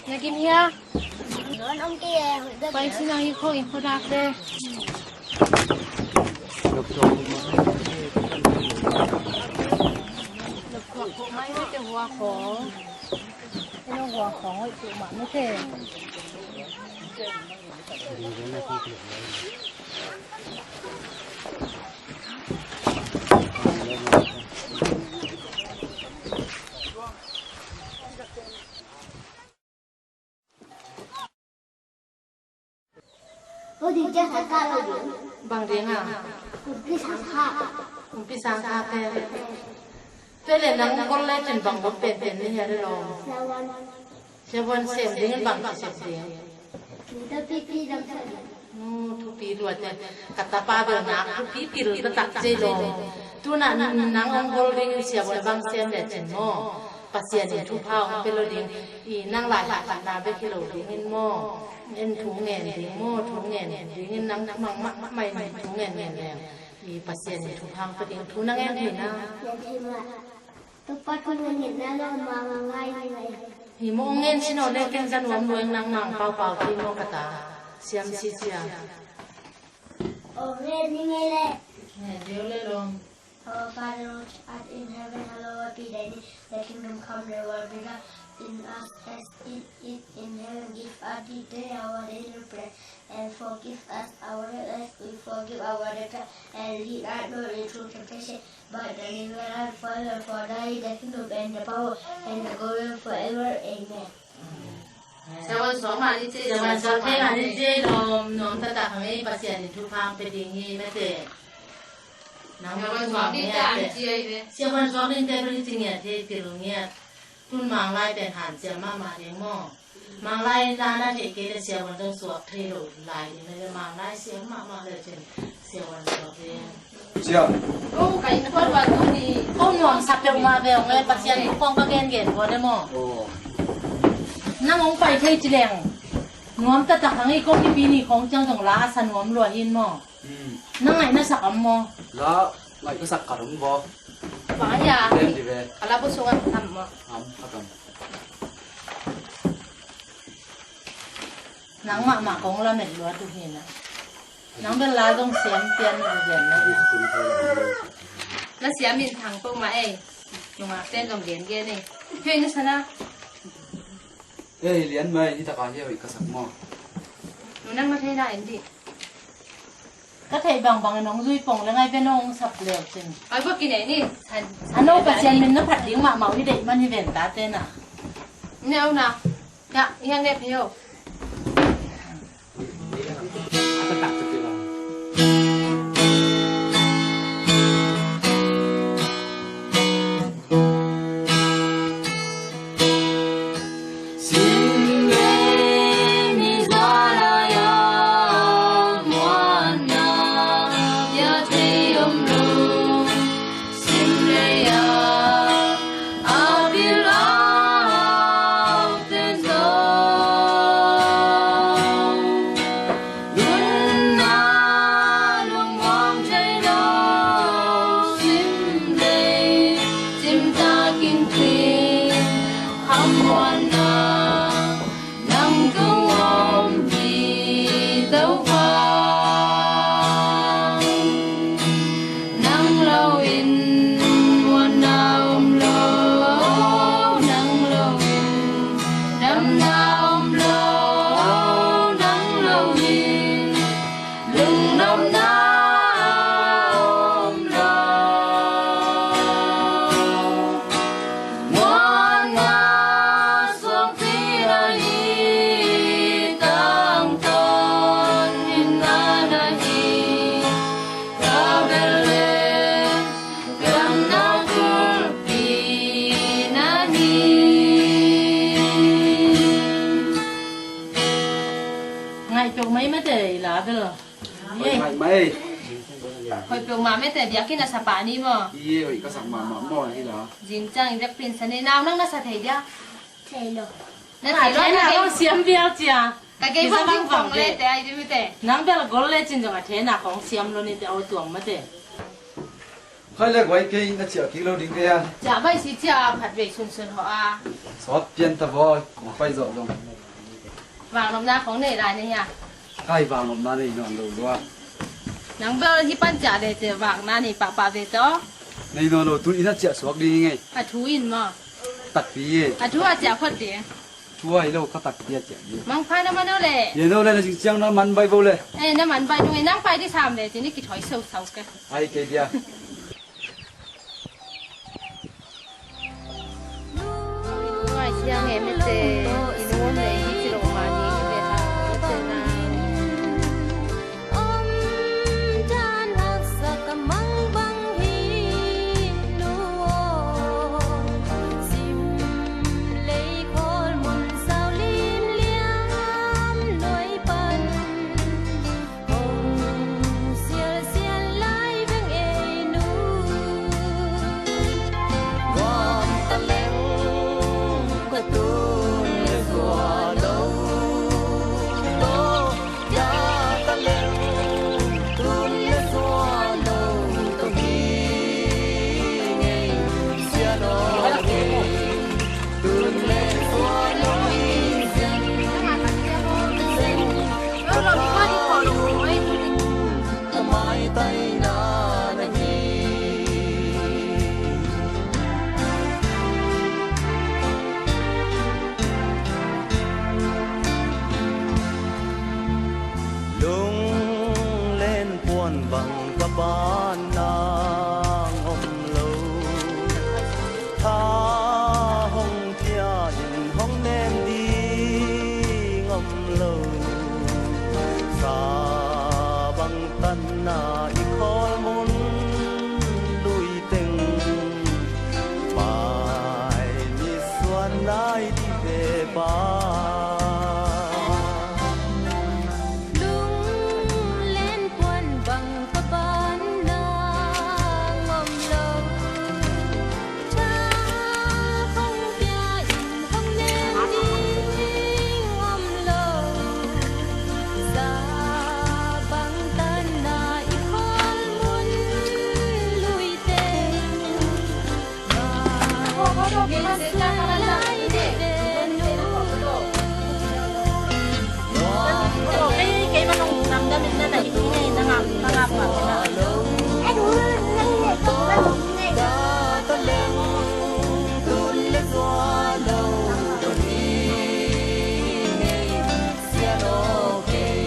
Na kim hia? Pai si nang i kho i kho dak de. Lop kho mai mete hua kho. Eno hua kho ngoi tu ma mete. Bang ding a? Kumpi sangkha. Kumpi sangkha te. Te le nang kol le cin bang bang pen pen ni hia le lo. Siavuan. Siavuan sem ding in bang ci sem ding. Ni ta pipi dam sa ding. Nu thupi lua te. Ka tapa bel nak thupi pil ta tak ci lo. Tu na nang ong bol ding in siavuan bang sem le cin mo. Pasian in thupha ong pe lo ding. I nang lai lai na be ki lo ding in mo. En thu ngen ding mo, thu ngen ding in nang mang ma ma mai thu ngen ngen leng. I Pasian in thupha ong pe ding thu nang en thei na. Topa thu ngen ngen na lo ma ma ngai ni ngai. Hi mo ngen sino le ken zan wam lueng nang mang pau pau ti mo kata. Siam si siam. O ngen ni ngai le. Ngen deu le long. Our Father who art in heaven, hallowed be thy name. Thy kingdom come, thy will be done in us as it is in heaven. Give us this day our daily bread, and forgive us our debts as we forgive our debtors, and lead us not into temptation, but deliver us from evil. For thine is the kingdom and the power and the glory forever. Amen. Siavuan suak mah ni ci, siavuan suak thei mah ni ci, nuam, nuam taktak hang ei, Pasian in thupha ong pe ding hi mete. Nang siavuan suak ding te. Siavuan suak ding te bel hi ci ngiat hi, pil ngiat. Tun Manglai pen hanciam mahmah ding maw. Manglai na na theih kei le siavuan zong suak thei lo lai ding na le Manglai siam mahmah le cin siavuan suak ding. Sia. Ko ka inn kuan wan tu ni. Ko nuam sak peuhmah ve ong e, Pasian thu kong ka gengen ko de maw. Aw. Nang ong pai thei ci leng. Nuam taktak hang ei, ko kipi ni khong ciang zong la a sa nuam lua hi in maw. Hmm. Nang ngaih na sak am maw. La ngaih ka sak khat om baw. Bang a hia. Len di ve. A la bu sung a tam maw. Am, a tam. Nang mahmah kong lamet luat uh hi na. Nang bel la zong siam pian uh gen na. La siam in thang peuhmah ei. Nungak ten zong gen gen ei. Hei na sana. Ei, Lian mai, hi taka hi hoih ka sak maw. Nu nang na thei na en dih. Ka theih bangbang in hong zui pong le ngai ve nong sap leu cin. Ai bawk ki nei ni. San, a no Pasian min na phat ding mahmah uh hi deih man hi ven tate na. Ne au na. Ya, yang ne phei ho. Nang kong om hi Topa, nang lo in muanna om lo, nang lo in damna om lo, nang lo in lungnopna om lo. Muanna suak cil a hi, tangtawn in na na hi, ka bel le gamna kulpi na hi. Ngaih peuh mai mate i la bel. Hoih mai mai. Hoih peuhmah mete, biakinn a sa pah ni maw? Ie, hoih ka sak mahmah maw hi la. Zing ciang i vekpi in sa ni, nau nang na sa thei dia? Thei lo. Na thei lo, na thei lo. Siam vial cia. Ka kei bang bang bang kong le te ai di mete. Nang bel gol le cin zong a thei na kong siam lo ni te au tuang mate. Hai le guai, kei na ciah kik lo ding kei a. Ciah bai si, ciah khat vei sunsun hawh a. Sawt pian ta bawi, kong pai zawh zong. Vangnopna khong nei lai na hia? Kai, vangnopna nei nawn lo lua. Nang bel hih pan ciah le te vangnopna nei pahpah ve tawh. Nei nawn lo, tun inn ah ciah suak ding hi ngei. A thu in maw? Takpi e. A thu a ciah phot ding. Thu a hi lo, ka takpi a ciah ding. Mangpha na man o le. Ye no le, na sing ciang na man bai bo le. Eh, na man bai nung e, nang pai di sam le, tini kithawi sau sau ke. Ai, kei dia. Ngai siang e mete, i nuam le i ci lo ma ni, i ve ha, i ve na. Om dan haksa ka mang bang hi nu aw. Sim lei khawl mun sau lim liam nuai pan. Hong sialsial lai veng ei nu. Nuam ta leng ka tun le sua lo. Lunglen puan bang ka ban nang om lo. Tha hong pia in hong nem ding om lo. Sa bang tanna i khawl mun lui teng. Mai ni suan lai di ve pa. Lunglen puan bang ka ban nang om lo. Tha hong pia in hong nem ding om lo. Sa bang tanna i khawl mun lui teng. Sian aw kei,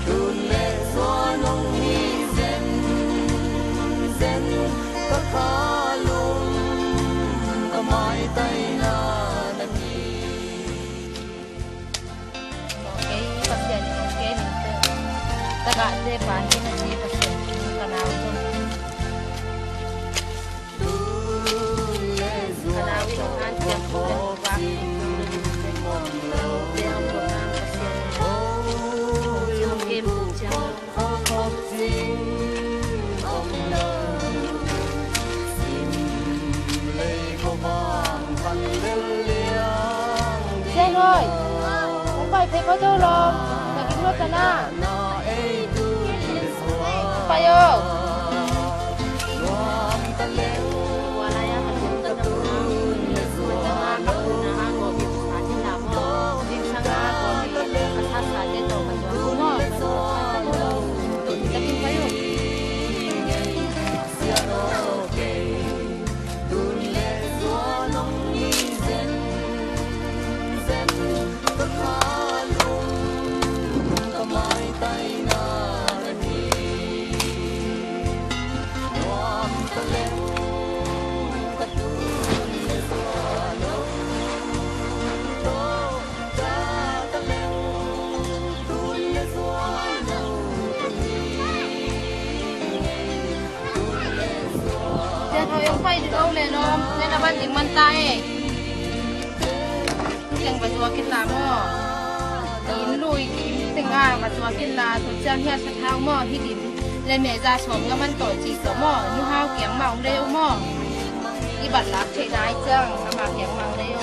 tun le suan hong hi zenzen, ka kha lum, ka maitaina na hi. Kei Pasian in hong kem in teh, tagahte pa hi na hi Pasian, ka nau tun. Sian hoi, hong pai phei kho to lom, na gim lo tana. Pai o. Tua hong pai ding lo le lom, tua na van ding man ta e. Teng va zuak in la maw. Inn lui kim teng a va zuak in la, tua ciang hia sathau maw, hi dim. Le me za sawm nga man tawh ci tawh maw, nu hau kiang mah hong lei o maw. I bat lak theih nai ciang, ama kiang mah hong lei o.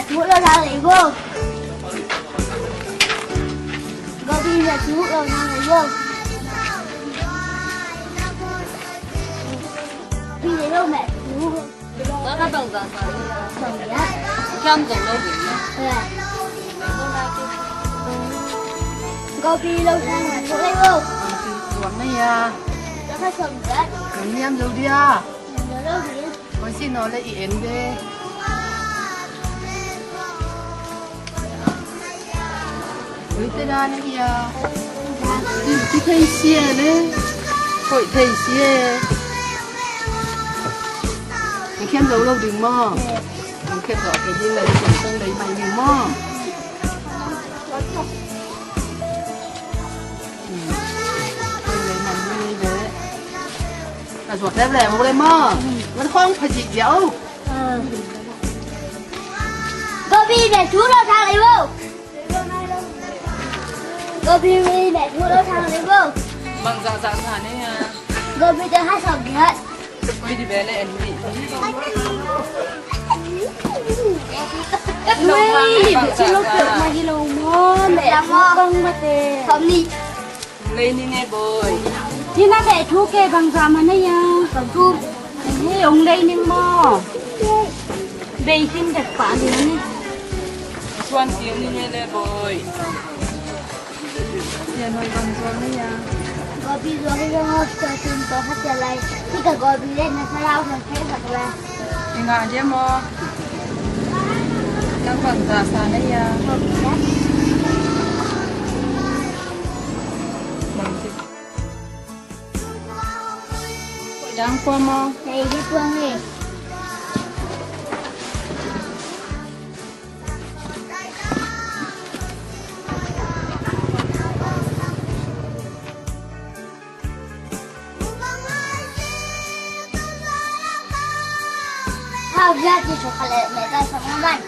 Thu lo thang lei vo. Gobi meh thu lo thang lei vo. Gobi lei lo meh thu. Ka bang za sa. Sawm giat. Kiam zong lo ding na. Gobi lo thang lei vo. Tuam na hia. Ka sawm giat. Kan niam zo dia. Lo ding. Koi si no le i en ve. Koi te dan hi a. Ti thei si e le. Koi thei si e. Koi khiam zo lo ding maw? Koi khiam zo ke ding le, koi song dei mai ding maw? Koi dei mai ding le. Ka zuak lem lem uh le maw? Van khawng pha zik dia uh. Gobi meh thu lo thang lei vo. Gobi meh thu lo thang lei vo. Bang zahzah sa ne a. Gobi te ha sawm giat. Koi di ve le en di. Ui, bang zahzah. Lo pek ma hi lo maw. Meh thu bang ma te. Sawm nih. Lei ning e boy. Hi na beh thu ke bang za ma na ya. Bang thu. Hi ong lei ning maw. Bei tin dek pa ning ni. Suan ti ning e le boy. Yan hoi bang zuang na ya. Gobi zuang hi zong hoi tua tun tua khat tua lai. Hi ka gobi le na sa lau sa thei sak le. I ngah dia maw? Nang bang za sa na ya? Bang ci. Dang pua maw? Nei dia pua nge. Hau, ya ci su kale me ka sa man.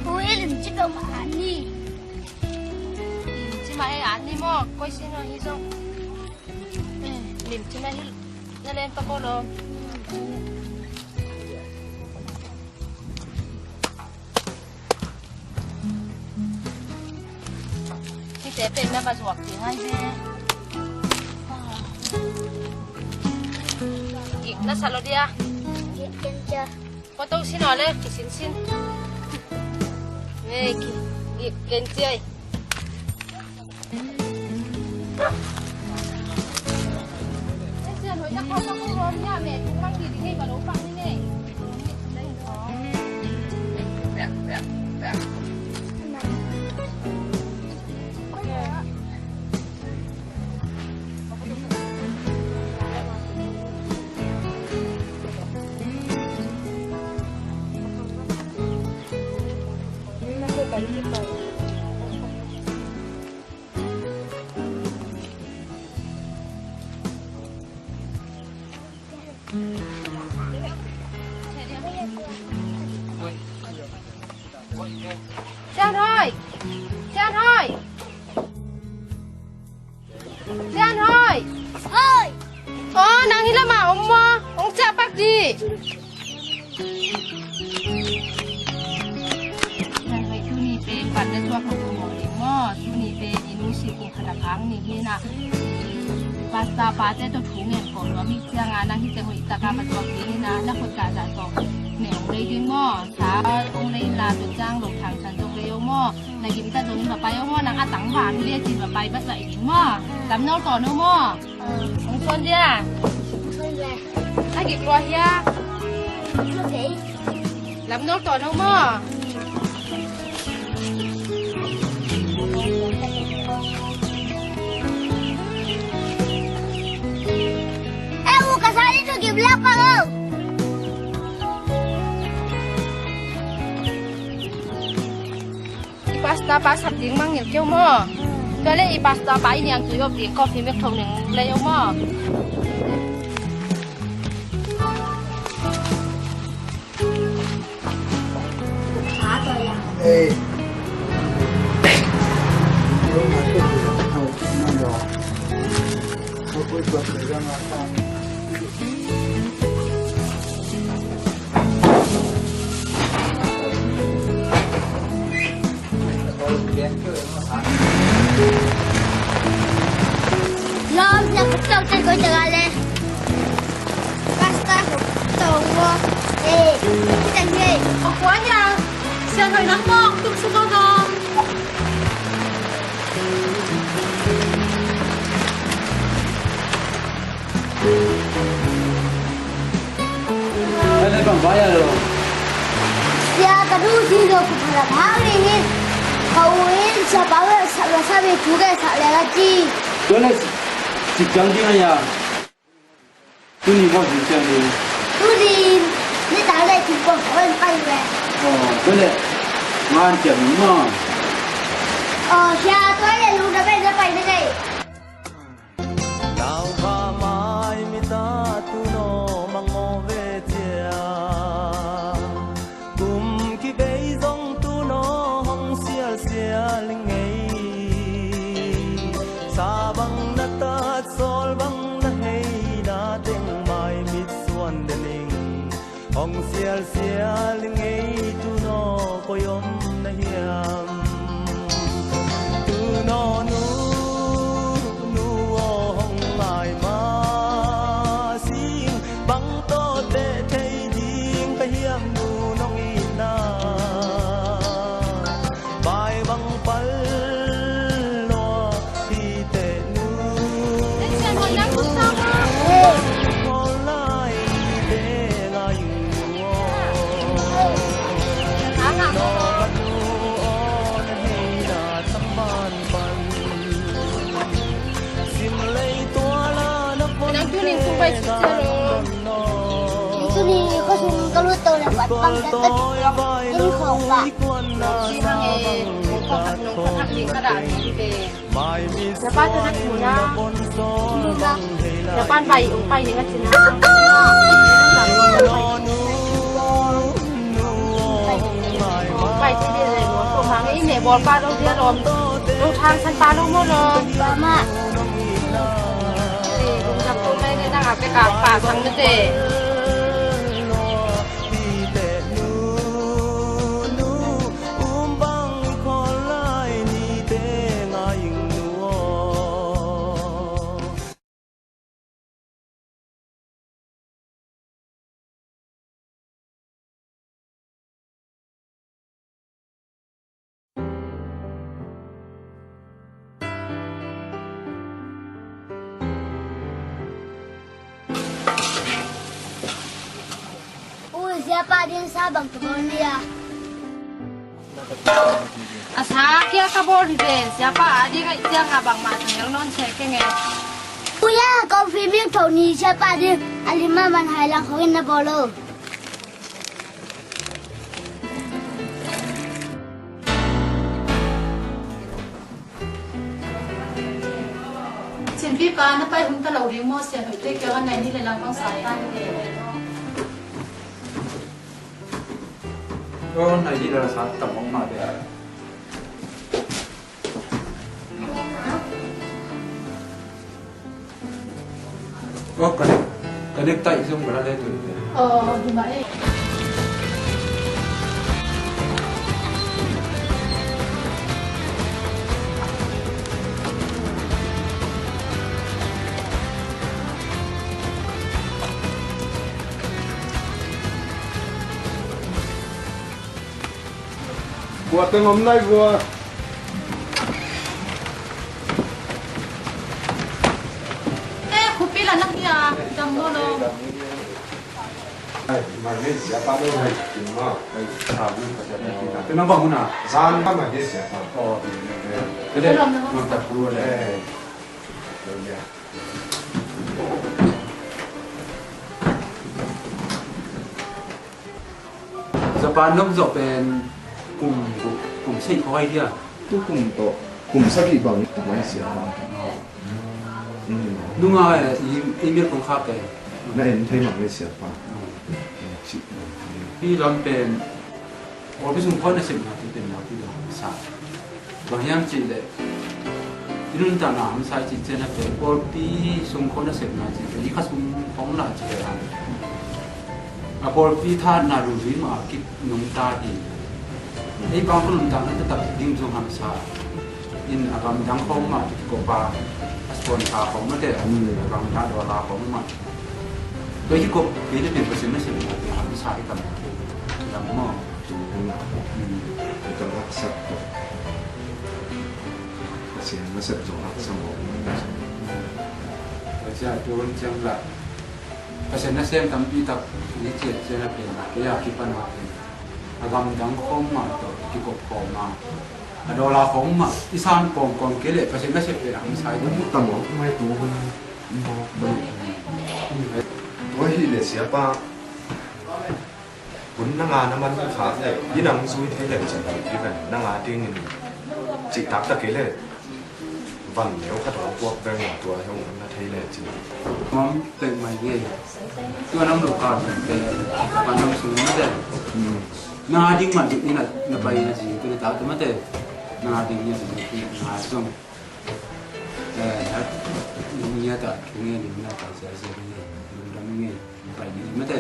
Ui, lim ci ka ma ni. Lim ci ma e a ni maw, koi si no hi zong. Lim ci ma hi na len pa ko lo. Hihte pen na va zuak ding ai ve. Gik na sa lo dia. Gik ken cia. Ko to sin o le kisin sin. Nei ki gik ken cia. Sian Hoi! Sian Hoi! Sian Hoi! Hoi! Aw, nang hih lamah om maw? Hong ciah pak dih. Nang hoi tuni pen van na zuak lo maw ding maw? Tuni pen i nu singkung khat a khang ni hi na. Pastor pate tawh thu ngen khawm nuam hi cianga nang hihte hoih taka va zuak ding hi na. Na khut kah zah tawh ne hong lei ding maw? Sa hong lei inla tua ciang lo thang san zong lei o maw? Na gimta zong in va pai o maw? Nang a tang vang hi le cin va pai vat va i ding maw? Lamnawl tawn o maw? Hong suan dia? Hong suan dia. A gik lua hia? Hong suan dia. Lamnawl tawn o maw? Lak pa o. I pastor pa sap ding mangngilh kei o maw. Tua leh i pastor pa i niangtui op ding coffee milk tho ning lei o maw. Lawm, na khuttawh tel koi taka le. Pastor khuttawh maw. Eh, kita hi. Kua nia? Sian hoih nang mawk tuk suk aw dong. Sia, ka nu si lo ku phalap hang ni hi. Ka u in sia pa ve sa la sa ve tu ke sa le la ti. Tua le si kang ding a ya. Tuni bawlhing ciang ding. Tuni ni ta le ti ko ko en pai ve. Oh, tua le ngan ciang ni ma. Oh, sia tua le lu na ve na pai na ngai. Naupa mai mita tuno mangmo ve cia. Kum kibei zong tuno hong sialsial ngei. Sa bang na tat sawl bang na hei na teng mai mit suan dening. Hong sialsial ngei tuno koi om na hiam. Tuno nu, nu aw hong ngai ma sing bang tawh teh thei ding ka hiam nu nong itna. Pai bang pal lua hi teh nu. Pai lai hi teh ngai nu. Nang tuning kung pai cih ciang lo. Tuning khuasung ka lut to le pat bang ka tat in khong pa. Nong si hang e, nong khat hak ding ka dah ni ve. Siapa tu nak guna? Siapa bai ung pai ni kat sini? Bai sini le, ko mang ini bol pa lo dia lom. Lo thang san pa lo mo lo. Mama. Ni ung dak ko mai ni nang ape ka pa sang ni te. Ui, siapa ding sa bang ka bawl ni a. A sa kia ka bawl hi ve, siapa a ding a i ciang a bangmah tang el nawn seh keng e. Ui a, coffee milk tho ni siapa ding a lim a man hai lang khong in na bawl lo. Chinpi pa na pai hun ta lo ding maw, sian hoihte kiang a nai ni le lang bang sa ta ni le. Aw, nai ni le lang sa tam hong mah ve. Aw, ka nek, ka nek taih zong ka la le tun. Aw, hi mah e. Kua teng om nai vua. Eh, khuapi la nak hia, dam maw lo. Ai, mai hei siapa lo mai, kin ma. Ai, sa bu ka siapa. Te nang bang huna. Zan ma mai hei siapa. Oh, eh, eh. Te de, ma ta kru le. Eh. Lo ya. Ka pa nop zawh pen kum, kum, kum sagih khawng hi dia. Tu kum tawh, kum sagih bang kum ai sia pa. Mm. Nunga, eh, i, email kong khak e. Na en thei mah ngai sia pa. Mm. Ci. Hih lam pen, pawlpi sung khawng nasepna tu pen na pi lam sa. Bang hiam cih leh, i nuntakna hamsa i cih ciang a pen, pawlpi sung khawng nasepna cih pen, i khasum khawng lah cih pen. A pawlpi thahatna lungzui mah a kip nungta hi. Ei bang khawng nuntakna taktak ding zong hamsa. In a gamdang khawng mah kikop a, a sponsor khawng mah te, a gamdang dollar khawng mah. Tua kikop kei le pen Pasian nasepna pen hamsa hi tam. Lam maw. Tu hun a. Hmm. Tua ka laksak tawh. Pasian nasep zong haksa mawk. Tua ciang tu hun ciang lah. Pasian nasem tampi tak ni ciat ciat a pen, kei a kipan a pen. A gamdang khawng mah tawh kikop khawng mah. A dollar khawng mah i san kawmkawm kei leh Pasian nasep pen a hong sai. Mu tam aw, mai tu hun. Tua hi leh sia pa. Hun nang a na man khak leh, i nang zui thei leh cin hi i ven, nang a dingin cih taktak kei leh. Van neu khat hong puak veng a tua hong na thei leh cin. Mam pek mai ngei. Tua nam lo ka pen, pan nam sung na den. Hmm. Nang a ding man ding ina, na pai ina cin, tua na tak tu mate. Nang a ding ina cin, na zong. Eh, nang ina tak, nang ina tak, sia sia ngei, lungdam ngei, pai ngei mate.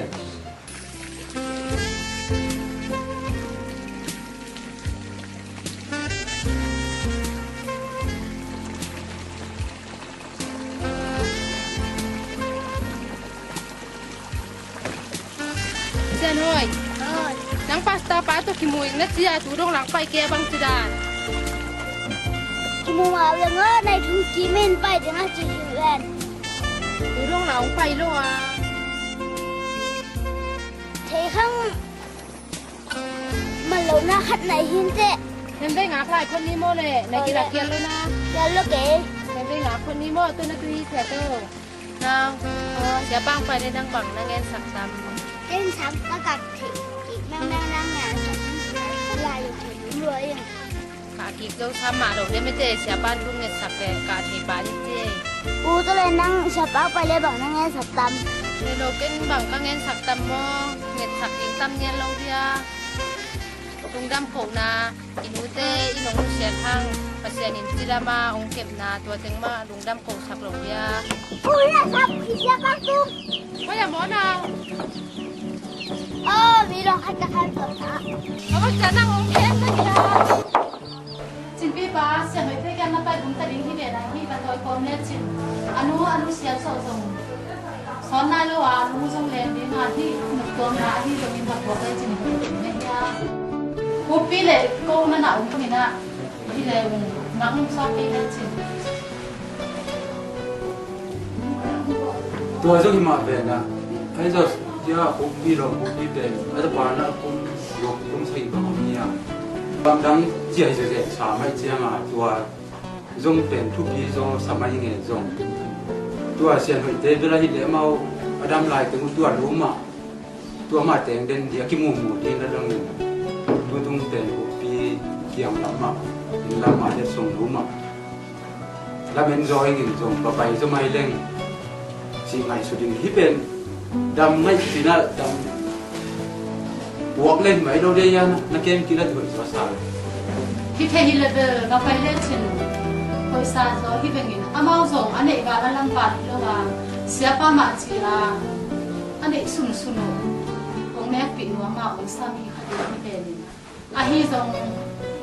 Sian Hoi. Hoi. Nang pastor pa tawh kimu ing na ci a, tu dong lang pai kei a bang ci dan. Kimu mah veng aw, nai thum kim in pai ding a ci hi ven. Tu dong lang hong pai lo a. Thei khang man lo na khat nai hin teh. Nen vei ngak lai khon ni maw le, na kirak kial lo na. Kial lo kei. Nen vei ngak khon ni maw, tu na tu hi thia to. Nang, siapa hong pai le nang bang na ngensak tam? Ngensak, ka kah theih kik mengmeng, nang ngensak lai lo theih lua ing. Kah kik zo sa mah lo le mete, siapa thu ngetsak le kah thei pah ni ci. U, tua le nang siapa hong pai le bang na ngensak tam? Nei lo, ken bang ka ngensak tam maw? Ngetsak ding tam nial lo dia. Lungdam kohna, i nute i nong nusiat hang, Pasian in ci lam a hong kepna, tua teng mah lungdam kohsak lo dia. Ui, a sap, i sia kang tung. Oi, a mawna. Oh, mi long khat ka khan tua ta. A va cia nang hong khen na dia. Cin pi pa, Sian Hoi te kiang na pai bum ta ding hi ve na hi, ka tawi kawm le cin. A nu, a nu siat sawh zong. Sawn nai lo a, a nu zong leng ding a hi, nuk tuam na a hi zong in bak buak le cin hi ve hi a. Kupi le ko na na um kong in a, hi le um, nak um sawk kei le cin. Tua zong hi mah pen a, ai zong tia khupi lo, khupi pen a, tapa na kum, kum sagih bang om hi a. Bang dang cia hi zezek sa mai ciang a, tua zong pen thupi zong sa mai nge zong. Tua Sian Hoih te bel a hi le amau a dam lai teng uh tua lu mah. Tua mah teng den dia kimumu ding na dong in. Tutung pen khupi kiang lam mah, inn lam mah le sung lu mah. Lamen zaw ing in zong, ka pai zaw mai leng. Ci ngaihsut in hih pen dam ngaih cina dam buak leng mai lo dei a na, na kem kila tuh zaw sa. Hih thei hi le bel, ka pai le cin hoih sa zaw hi veng in. Amau zong a neih gal a lam val hi lo a, siapa mah ci a, a neih sunsun uh hong mekpih nuam a, hong sam hi kha ding hi pen in. Ahi zong,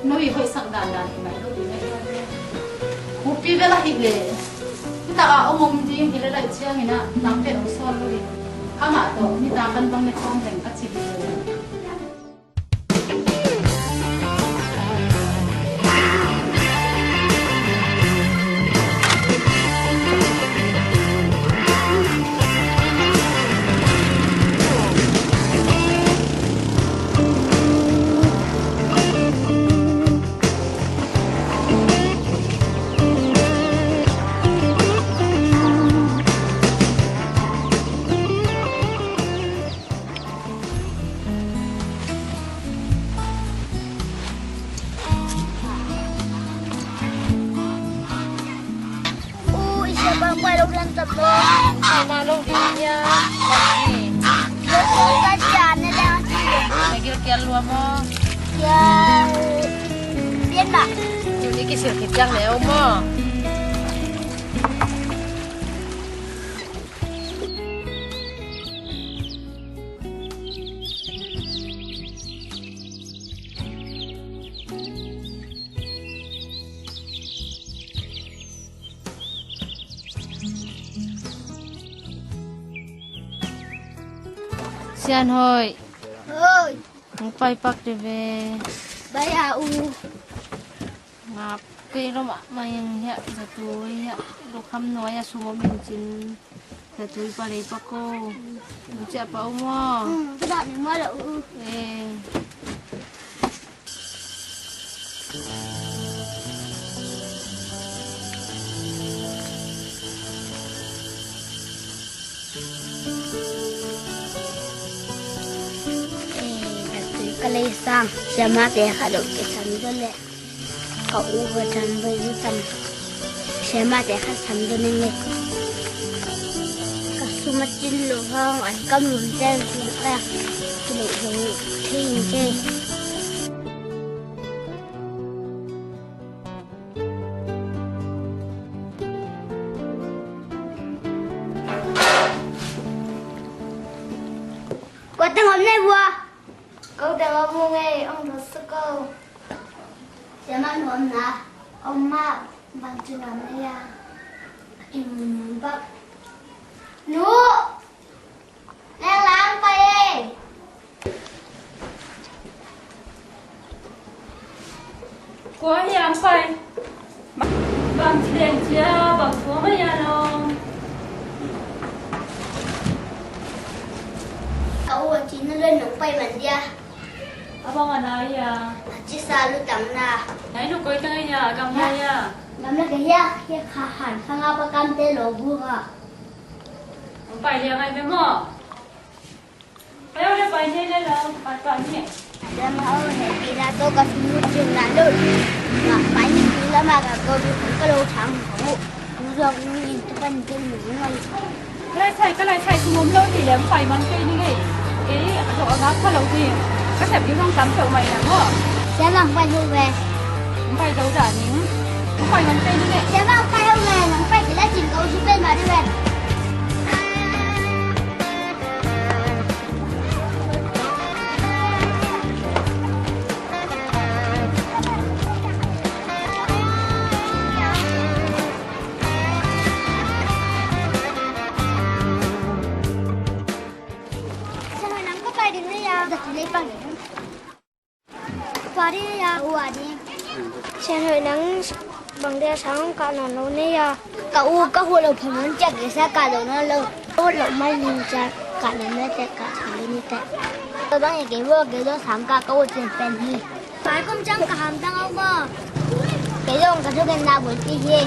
no i hoihsak dandan hi mai lo ding ahi. Khupi bel ahih leh, hi tak a om om ding hi le laih ciangin ah, nang pen hong sawn lo ding. Amah tawh, nitak kan bang le khawm leng ka ci hi lo. Pai mah lo ding hiam? Ka cian na leng a ci. Na gil kial lua maw? Kial pian mah. Tuni kisil khit ciang le om maw? Sian Hoih. Hoih. Hong pai pak dih ve. Pai a u. Ngap kei lo mahmah ing hiah, zatui hiah, lukham nuai a sum om in cin. Zatui pa lei pak ko. Ciah pa um aw. Hmm, ka dah ni mua lo u. Eh. Eh, zatui ka lei sang. Siamah te kha lo ke sang do le. Ka u ka tam bai zu tam. Siamah te kha tam do ning e. Ka sum a cin lo hang an kam lum tel su ka ki lo zo thei in ke. Ko teng om nei bua. Ko teng om mu ngei ong thot sa ko. Siamah nuam na. Om mah bang ci nuam na ya. Im bak. Nu. Leng lang pai ei. Kua hiam pai? Bang ci leng cia bang kua mai ya long. Ka u a ci na luen nong pai man dia. A bang a na ia. A ci sa lu tang na. Nai lu koi tang ia, gam na ia. Gam na ka ia, ia kha han kha nga pa kam te lo bu ka. Pai lia ngai me mo. Pai au le pai ne le lo, pai pai ne. Lam au ne, pi la to ka sunu cing la lo. Ma pai ni pi la ma ka ko bi ko lo chang ko. Ku zong ni in tu pan ke ni ngai. Ka lai sai, ka lai sai, sum om lo ti lem pai man kei ni ngei. Kei a to a gak ka lo ti. Ka sep yu hong tam to mai na mo. Sia lang pai hu ve. Pai lo da ni. Pai man kei ni ngei. Sia lang pai hu ve, lang pai ki la cing ko si pen ma di ve. Sian Hoih nang ka pai ding na ia. Ka tu lei pang ding. Tua ding ia, ua ding. Sian Hoih nang bang dia sang ka nawn lo na ia. Ka u ka hu lo pha mun ciak i sa ka lo nawn lo. Ka hu lo mai ning ciak ka nawn lo te ka sang ding ni te. Ka bang ia kei vo kei lo sang ka ka u cin pen hi. Pai kum ciang ka hamtang au maw? Kei zong ka thugenna bulpi hi.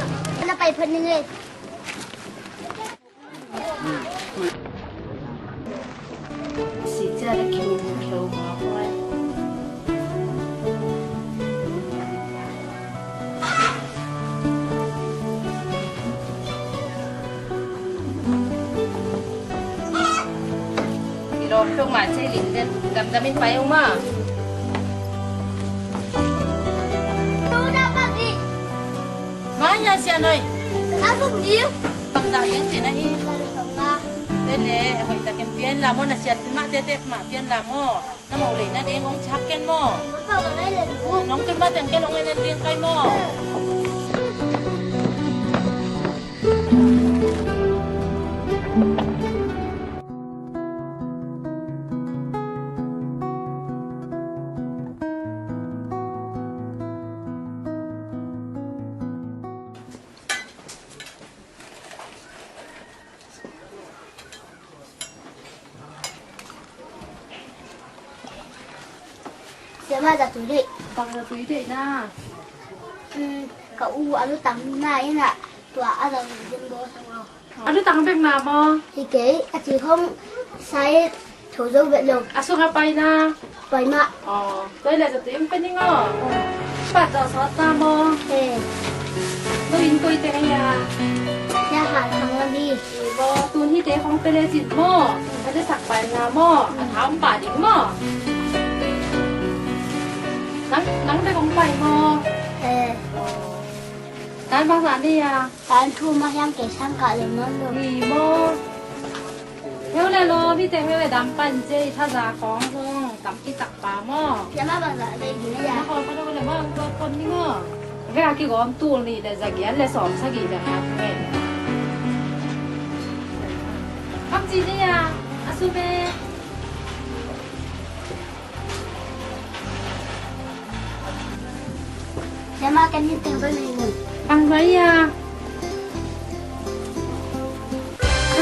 Na pai phot ning ei. Sihcia le kium kheu mawk lai. I lawm tuk mah cei ling den damdam in pai uh ma. Mai ya sia noi. Ka suk liu. Bang dah yang cina hi. Tene, hoi takin pian la mo na siat mah tete mah pian la mo. Na mau lei na ding ong chak ken mo. Nong tun mah teng ken ong en en ding kai mo. Siamah, zatui deih. Bang zatui deih na? Um, ka u a lutang na in ah, tua a zatui din bawl sang lo. A lutang bek na maw? Hi kei, a ci khong sai tho zo bet lo. A sung a pai na? Pai mah. Aw, tua le zatui um pen ning aw. Aw. Pat zaw sawt na maw? He. Lo inn koi teng a hia? Hia. Thang la di. Maw, tun hihte khong pia le cin maw. Ka te sak pai nga maw. A tha om pah ding maw. Nang, nang bek hong pai maw. Eh. Tan bangzah nei a. Tan thu mah hiam kei sang kah lem nawn lo. Hi maw. Heu le lawm, hih teng le dam pan ci, thaza khawng zong tampi tak pa maw. Siamah bangzah nei ding a. Na khawng khat le maw, tua pon ni maw. Vek a kigawm tul nih le za giat le sawm sagih vek a ngen. Bang ci ni a, a sum e. Siamah, ken hih teng bel nei ngun. Bang mai a.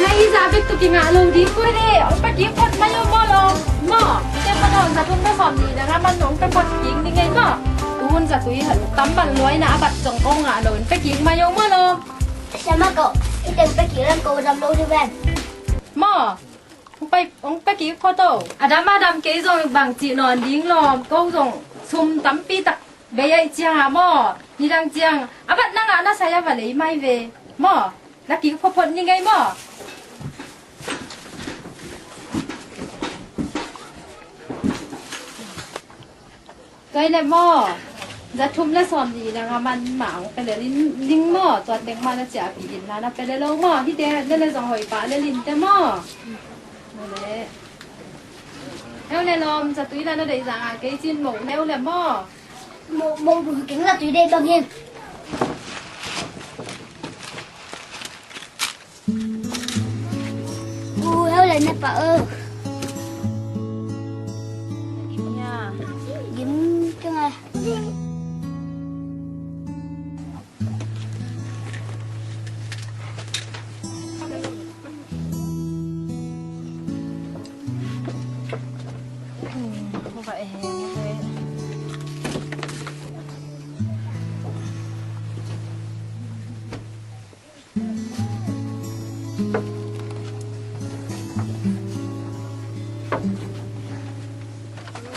Ngai i za bek tu kingah lo ding koi de. Ong pia kik phot mai ung maw lo. Maw. Te phot ong za thum le sawm nih na nga man ong pia phot kik ni ngei maw. Tu hun za tui tam bal luai na a bat zong kong ngah lo. Ong pia kik mai ung maw lo. Siamah ko. Hih teng pia kik lam ko dam lo di ven. Maw. Hong pai, hong pia kik phot o. A dam a dam kei zong bang cih nawn ding lawm. Ko zong sum tampi tak bei ahih ciang a maw. Nidang ciang a bat nang a na sai a va lei mai ve. Maw. La kik phot phot ni ngei maw. Tua hi leh maw, za thum le sawm nih na nga man mah hong pia lel ning maw, tua teng mah na ciahpih in la na pia lel lo maw, hihte lel le zong hoih pah lel in teh maw. Heu le lawm, za tui la na deih zah ngah kei cin moh neu le maw. Moh, moh bu keng za tui deih bang hi. U, heu le ne pa o. Gim keng a.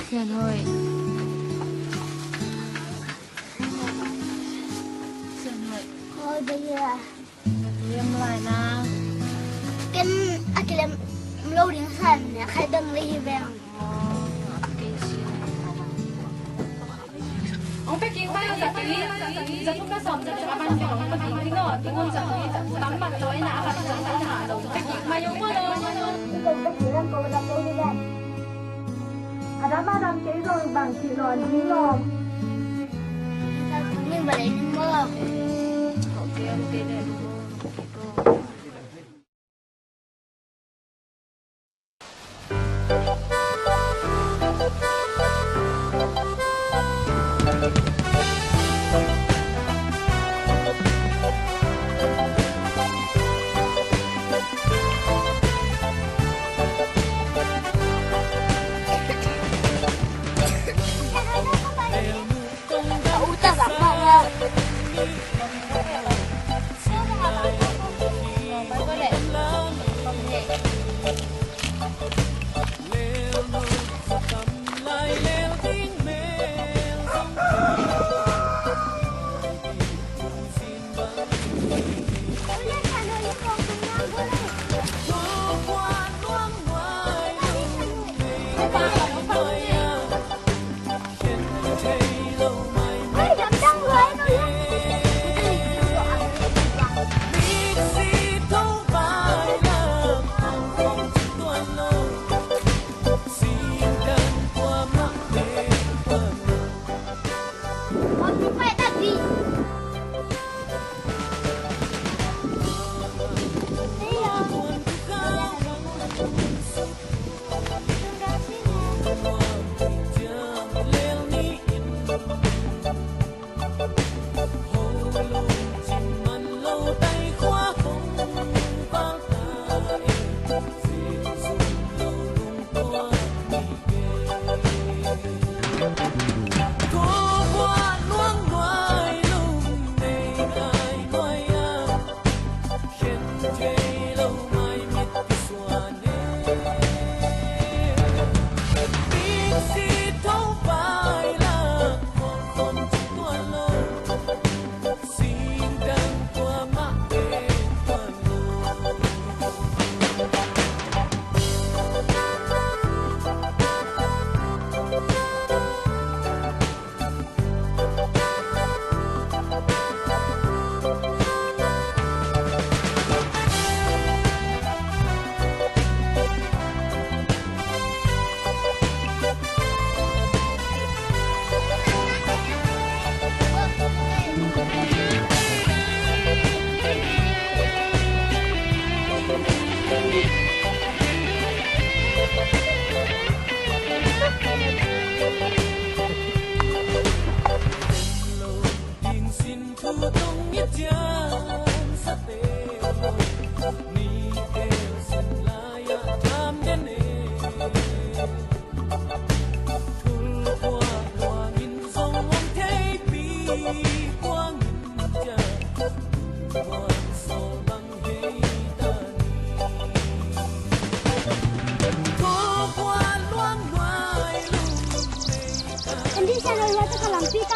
Sian Hoih. Sian Hoih. Hoih, bia. Lem lai na. Ken a kilem lo ding san ne, khai dang lei hi veng. Hong pia kik mai ung, za tui, za thum le sawm, za thum le sawm, hong pia kik ding aw, tu hun za tui tam mat lua ina, a mat lua ina, hong pia kik mai ung maw lo. A dam a dam kei zong bang ci nawn ding lawm. Ning ba lei ning maw.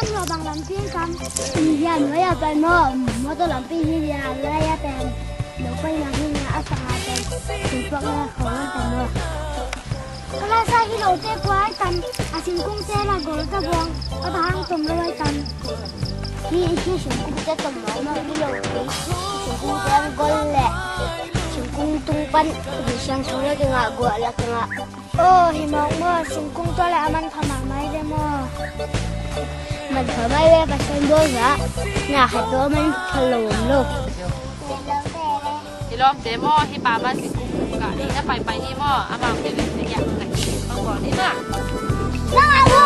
Tua bang lampi tam. Hi hia, nuai a pai maw, motor lampi hi hia, lai a pen. Lo pai na hi hia, a sang a pen. Tun puak na khawng an tam maw. Ka la sa hi lo te kua ai tam. A singkung te la gol ta buang. A ta hang tom lo ai tam. Hi, hi singkung te tom lo maw, hi lo te. Singkung te ang gol le. Singkung tung pan. Hi siang sung la kingah, guah la kingah. Aw, hi mawk maw, singkung tua le a man pha mahmah hi ve maw. Man pha mah hi ve, Pasian bawl zah. Na khat tawh a man pha lo om lo. Hi lawmte maw, hi pa man singkung kah ding na paipai hi maw, amah kei leh na giak na giak bang bawl hi maw. Nang a lo.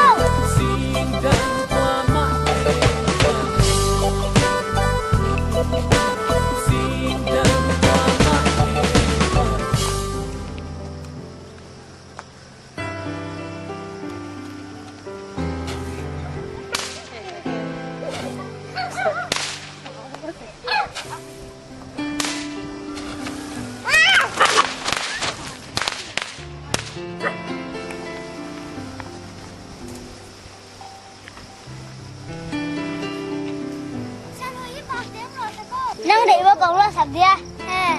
Nang deih bawk kong lawhsak dia. Eh.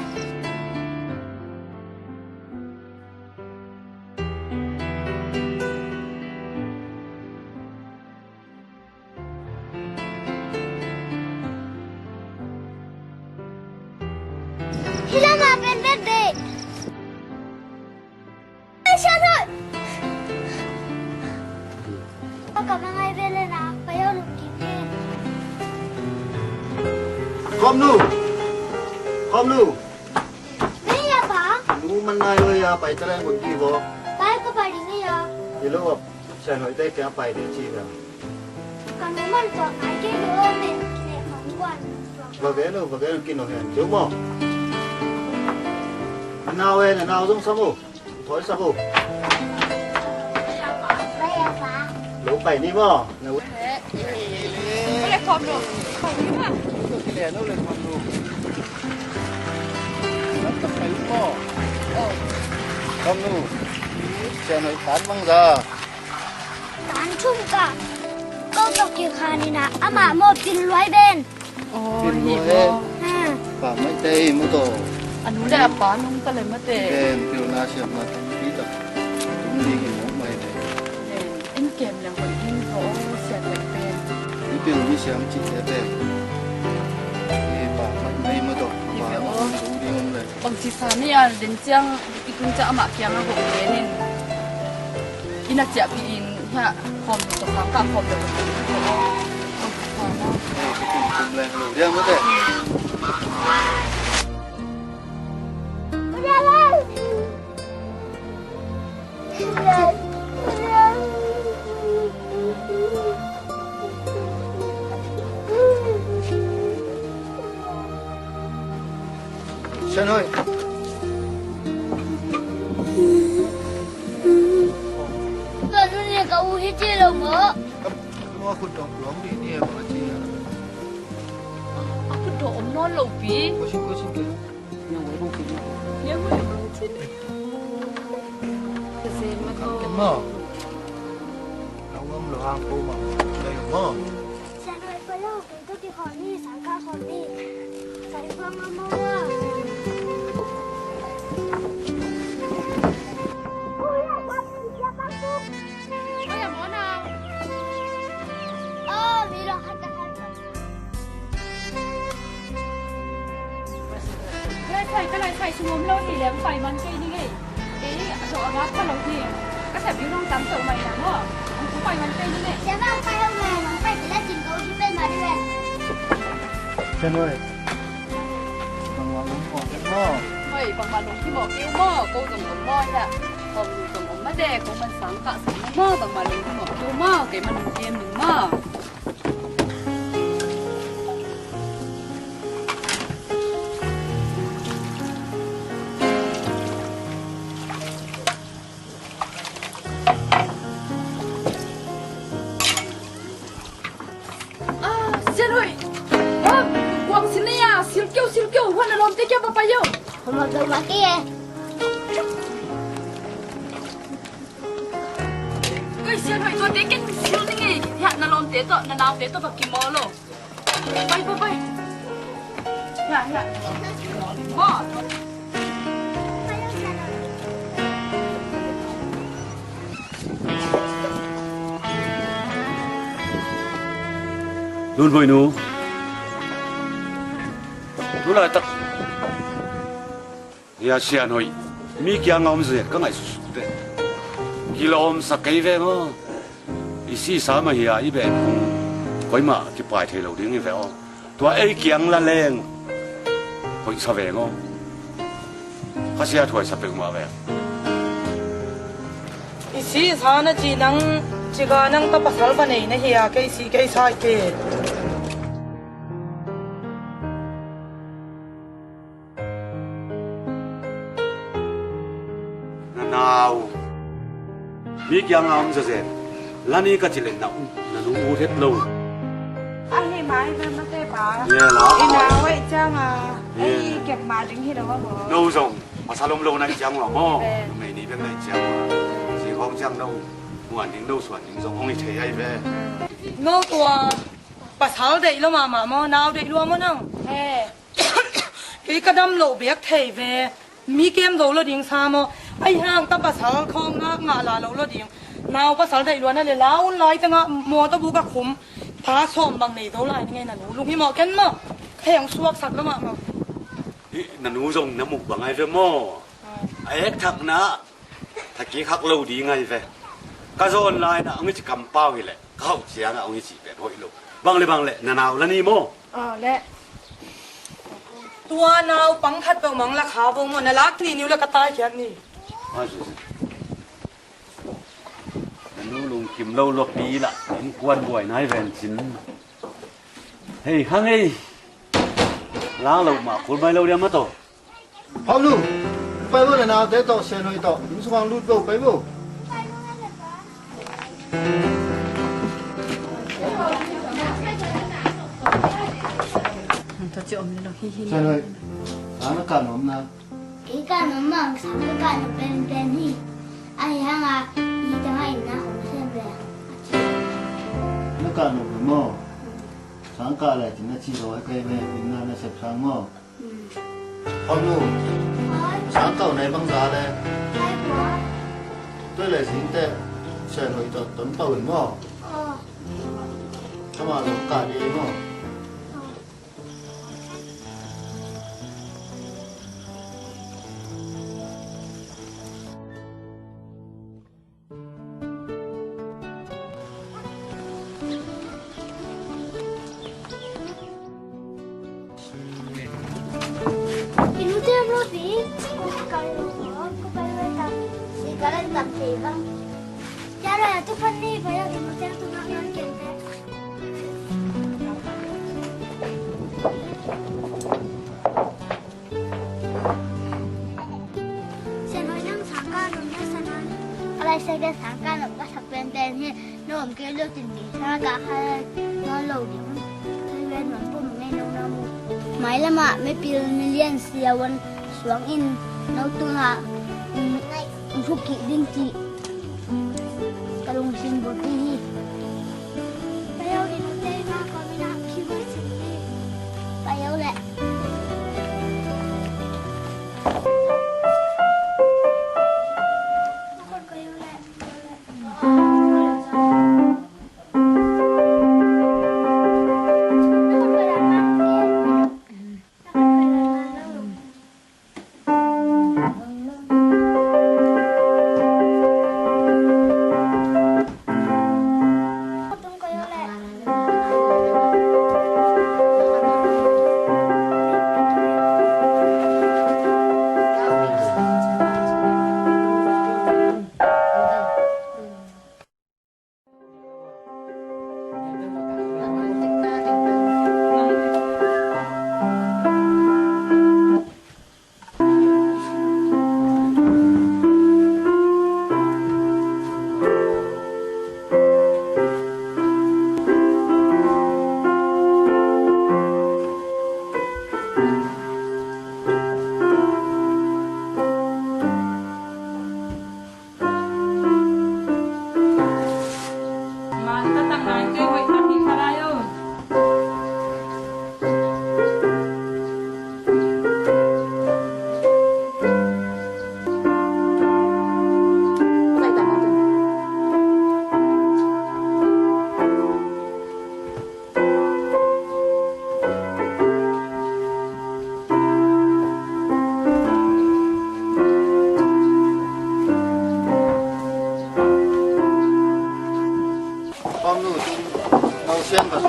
Hi lamah pen bek deih. Ai, siathoi. Ka mangai ve le na, ka yo lungkim hi. Khawmnu. Khawmnu. Mei a pa? Nu man nai lo ya, pai ta lai ngun ki bo. Pai ka pai ding ya. Hi lo a, siathoi te kia pai ding ci ga. Ka nu man tuak ngai kei lo, men kine khang guan. Va ve lo, va ve lo, kin lo hen. Ciu mo. Nau e, nau zong sa mo. Thoi sa mo. Lo pai ni mo. Lo. Lo le khawm lo. Pai ni mo. Lo le khawm lo. Lo pai ni mo. Khawm lo. Siathoi tan mang za. Tan thum ka. Ko tawh kikhan in ah, amah maw pin luai ben. Aw, pin luai hi e. Ha. Pa mai te i mu to. A nu le a pa nung ta le mate. Ken pilna siamna tampi tak tung ding hi mawk mai te. Ken in kem le hoih ding tho, siat le pen. Mi pil mi siam cih te pen. I pa mai mai mu to. Pa nung ding om le. Bangci sa ni a, den ciang i tung ciang amah kiang a gok genin. Inn a ciahpih in hiah khawm lo tawh khangkah khawm lo tawh khawm lo. Bangci sa na. Kum leng lo diam mate. Siathoi. Ka nu nih ka u hi ci lo maw? Ka nu a khut dawh lawng dih ni e, bang a ci a. A khut dawh om nawn lo pi. Ko sin, ko sin ke. Niang wai bang ci ni. Niang wai bang ci ni. Ka zen ma ko. Kam ken maw? Ka uam lo hang ko maw? Ka lo maw? Siathoi pa lo. Kei tawh kikhawm ni, sangkah khawm ni. Sangkah ngam maw? Ui, a tam, a tam tu. Ui, a maw na. Oh, mi lawng khat ka khat. Lai sai, ka lai sai sung om lo ti lem pai man kei ni ngei. Ei, a zawh a ngak pha lo hi. Ka sep ding nong tam to mai na maw. Ang ku pai man pei ni ne. Siapa ang pai hong mai, nong pai kila cin ko hi pen ma di pen. Siathoi. Bangmah lungkim maw. Hoi, bangmah lungkim maw keu maw. Ko zong om maw hiah. Ko zong om mah de, ko man sang kah sang maw. Bangmah lungkim maw keu maw. Kei man lungkim ning maw. Ah, Sian Hoih. Ah, kuang sin nei a, sil keu, sil keu, huan a lawmte kia papai yo. Homa keu ma kia. Koi Sian Hoih, tuate ken sil ning ei. Hiah, na lawmte tawh, na naute tawh va kimawl lo. Pai, pai, pai. Hiah, hiah. Maw. Lunvoinu. Tulaitak hia Sian Hoih, mi kiangah om zet ka ngaihsutsut teh, kilawmsak kei veng aw. I sisa mah hia i beh kung koimah kipai thei lo ding hi ve aw. Tua ei kiang la leng hoihsa veng aw. Khasia thuaisa peuhmah veng. I sisa na ci nang ciga nang ta pasal va nei na hia, kei si kei sa i ke. Na nau mi kiangah om zazen. La ni ka cih leh na u, na nu ut het lo. Ahi mai ve mate pa. Yeah, la. I nau ahi cianga. Yeah. Ei kep ma ding hi lo maw. No zong pasal om lo na hi ciang ua maw. Ve. Numei ni bek na hi ciang ua. Zi khawng ciang no muan ding no suan ding zong hong hi thei ahi ve. No tua pasal deih lo mahmah maw, nau deih lua maw nang? He. Kei ka dam loh bek thei ve. Mi kem zo lo ding sa maw? Ahi hang ta pasal khawng ngak ngah la lo lo ding. Nau pasal deih luan a le la un lai tengah mawtaw buk a khum. Pa sawm bang nei zo lai ni ngei na nu lunghimawh ken maw? Ka heng suaksak lo mahmah. Hi, na nu zong na muh bang ai ve maw? A ek thakna thakik hak lo ding ai ve. Ka zawn lai na ang i ci kampau hi leh. Ka hauh ciangah hong hi cih pen hoih lo. Bang le bang le na nau la ni maw? Aw le. Tua nau pang khat peuh mang la kha vo maw, na lak ni niu le ka taikhiat ni. Na nu lungkim lo lopi lah innkuan buai nai ven cin. Hei hang ei. Lang lo mah kul mai lo diam a to. Hau nu, pai vo, na naute tawh, Sian Hoih tawh inn sungah lut vo, pai vo. Sian Hoih, sang na kah nuam na? Kei kah nuam mah, sang na kah nuam penpen hi. Ahi hanga, i tangah inn na hong sem ve. Na kah nuam maw? Sang kah lai cin na ci lo a kei ve, inn na na sep sang maw? Hau nu, sang kau nei bangza le. Tuai le sing teh, Sian Hoih tawh ton pau in maw? Kama zong kah dih maw? Inu tem lo ti, ko kai lo, ko kai lo tam, si kai lo tam te bang. Yara tu pan ni ba ya tu tem tu nak nak ken te. Sian Hoih nang sangkah nop na sa na. A lai sia ka sangkah nop ka sak penpen hi. No om kei lio tin kei sa ka kha no lo ding. Thai ven man pum ngai no na mu. Mai lama mepil milian sia wan suang in no tunga um, um, thuk kik ding ti. Ka lungsim bul ti hi. Ka yau in te ma ko mina ki bai sin ni. Ka yau le.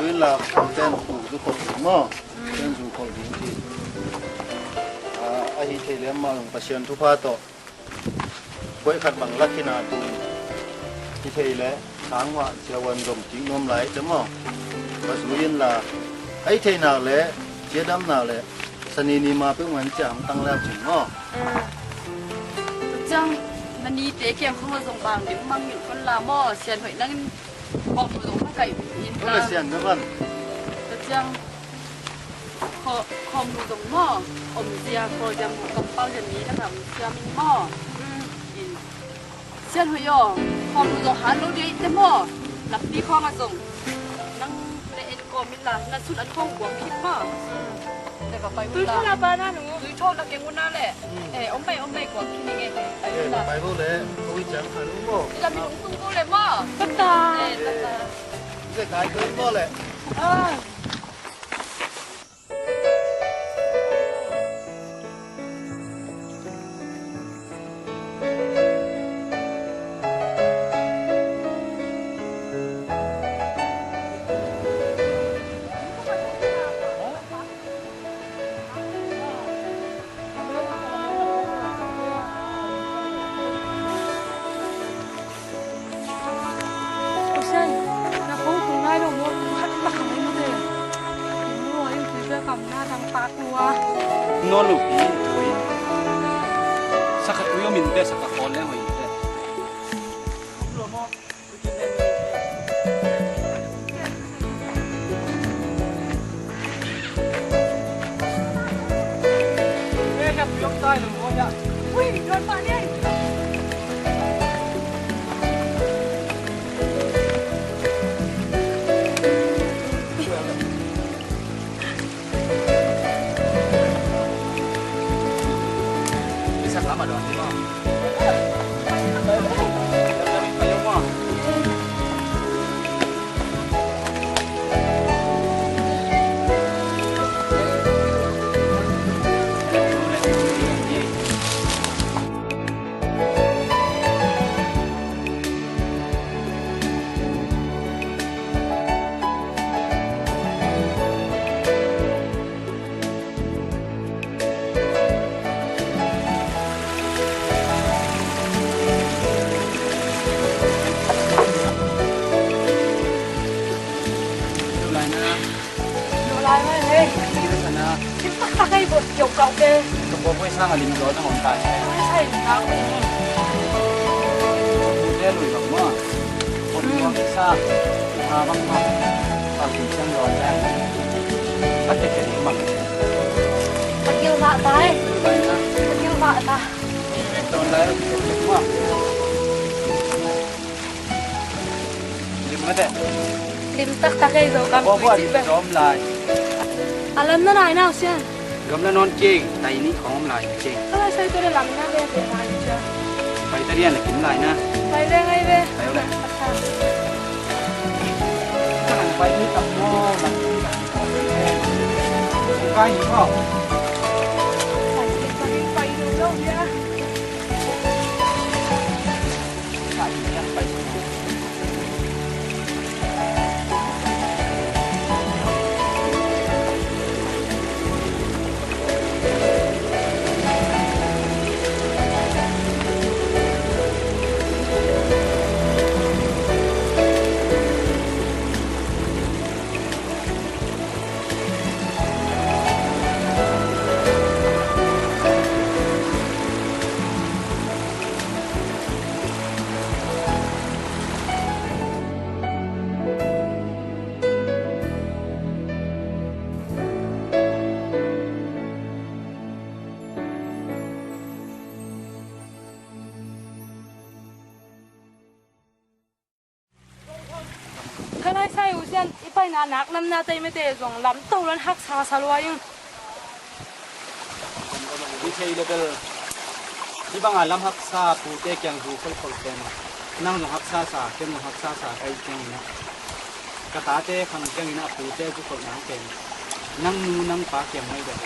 Inn la pen zu khol ding maw? Pen zu khol ding ci. Ah, ahi thei leh amah zong Pasian thupha tawh koi khat bang la khin a, tu hi thei leh sang mah ciawan zom kik nuam lai te maw? Ka zu inn la, ahi thei nak leh, ciadam nak leh, Sani ni ma peuhmah in ciah hong tang leu cin maw? Tua ciang na nite kiang khong a zong bang dim mang mil kon la maw? Sian hoih nang in bawng tu zong hong kaih in la. Ole sian na van. Tua ciang kho-, khawm nu zong maw? Om zia, khawl zia mu, kampau zia mi na ngam siam in maw? In. Sian hoih aw, khawm nu zong han lo dia in te maw? Lampi khawng a zong nang le en kawm in la, na sun an khawng guang khin maw? Tui tho na pa na nu. Tui tho na keng una le. Eh, om mai, om mai guang khin nge. Pai la. Pai bo le, ko i chang khan bo. Ila mi tung tung bo le maw? Tata. Eh, tata. Ze kai ko bo le. Ah. Pasian, na ko tung nai lo maw, tung khat na khang in te. Tung lo in tui bia kam na dang pa tua. No lo pi tui. Saka tui om in te, saka khawl leng hoih in te. Lo maw. Lai na. Lai mai he. Lai na. Sim tak tak ai bot kiau kau ke. Ka bot koi sang a lim dot na hong kai. Ai sai na. Te lui bang ma. Bot koi sa. Ha bang ma. Ka lim sang dot na. Ka te ke lim bang. Ka kil ma tai. Ka kil ma ta. Ton lai ma. Lim mate. Lim taktak ei zo kam. Ko tui buat ci be. Zom lai. A lam na nai nau sian. Gam la non keng, tai ni khong om lai keng. Ka lai sai to le lam na be be nai cia. Pai ta rian la kim lai na. Pai le ngai be. Pai le. Asa. Ka han pai ni tam mo la. Pai ni mo. Pai ni pai ni lo lo ya. Ka nai sai uh sian i paina nak namna tei mete zong lam to lan haksa sa lua ing. Hi thei le bel hi banga lam haksa pute kiang zu kholkhol pen nang zong haksa sa, ken zong haksa sa kai kiang ina. Ka tate khang kiang ina pute zu kholh nang pen nang nu nang pa kiang mai bel.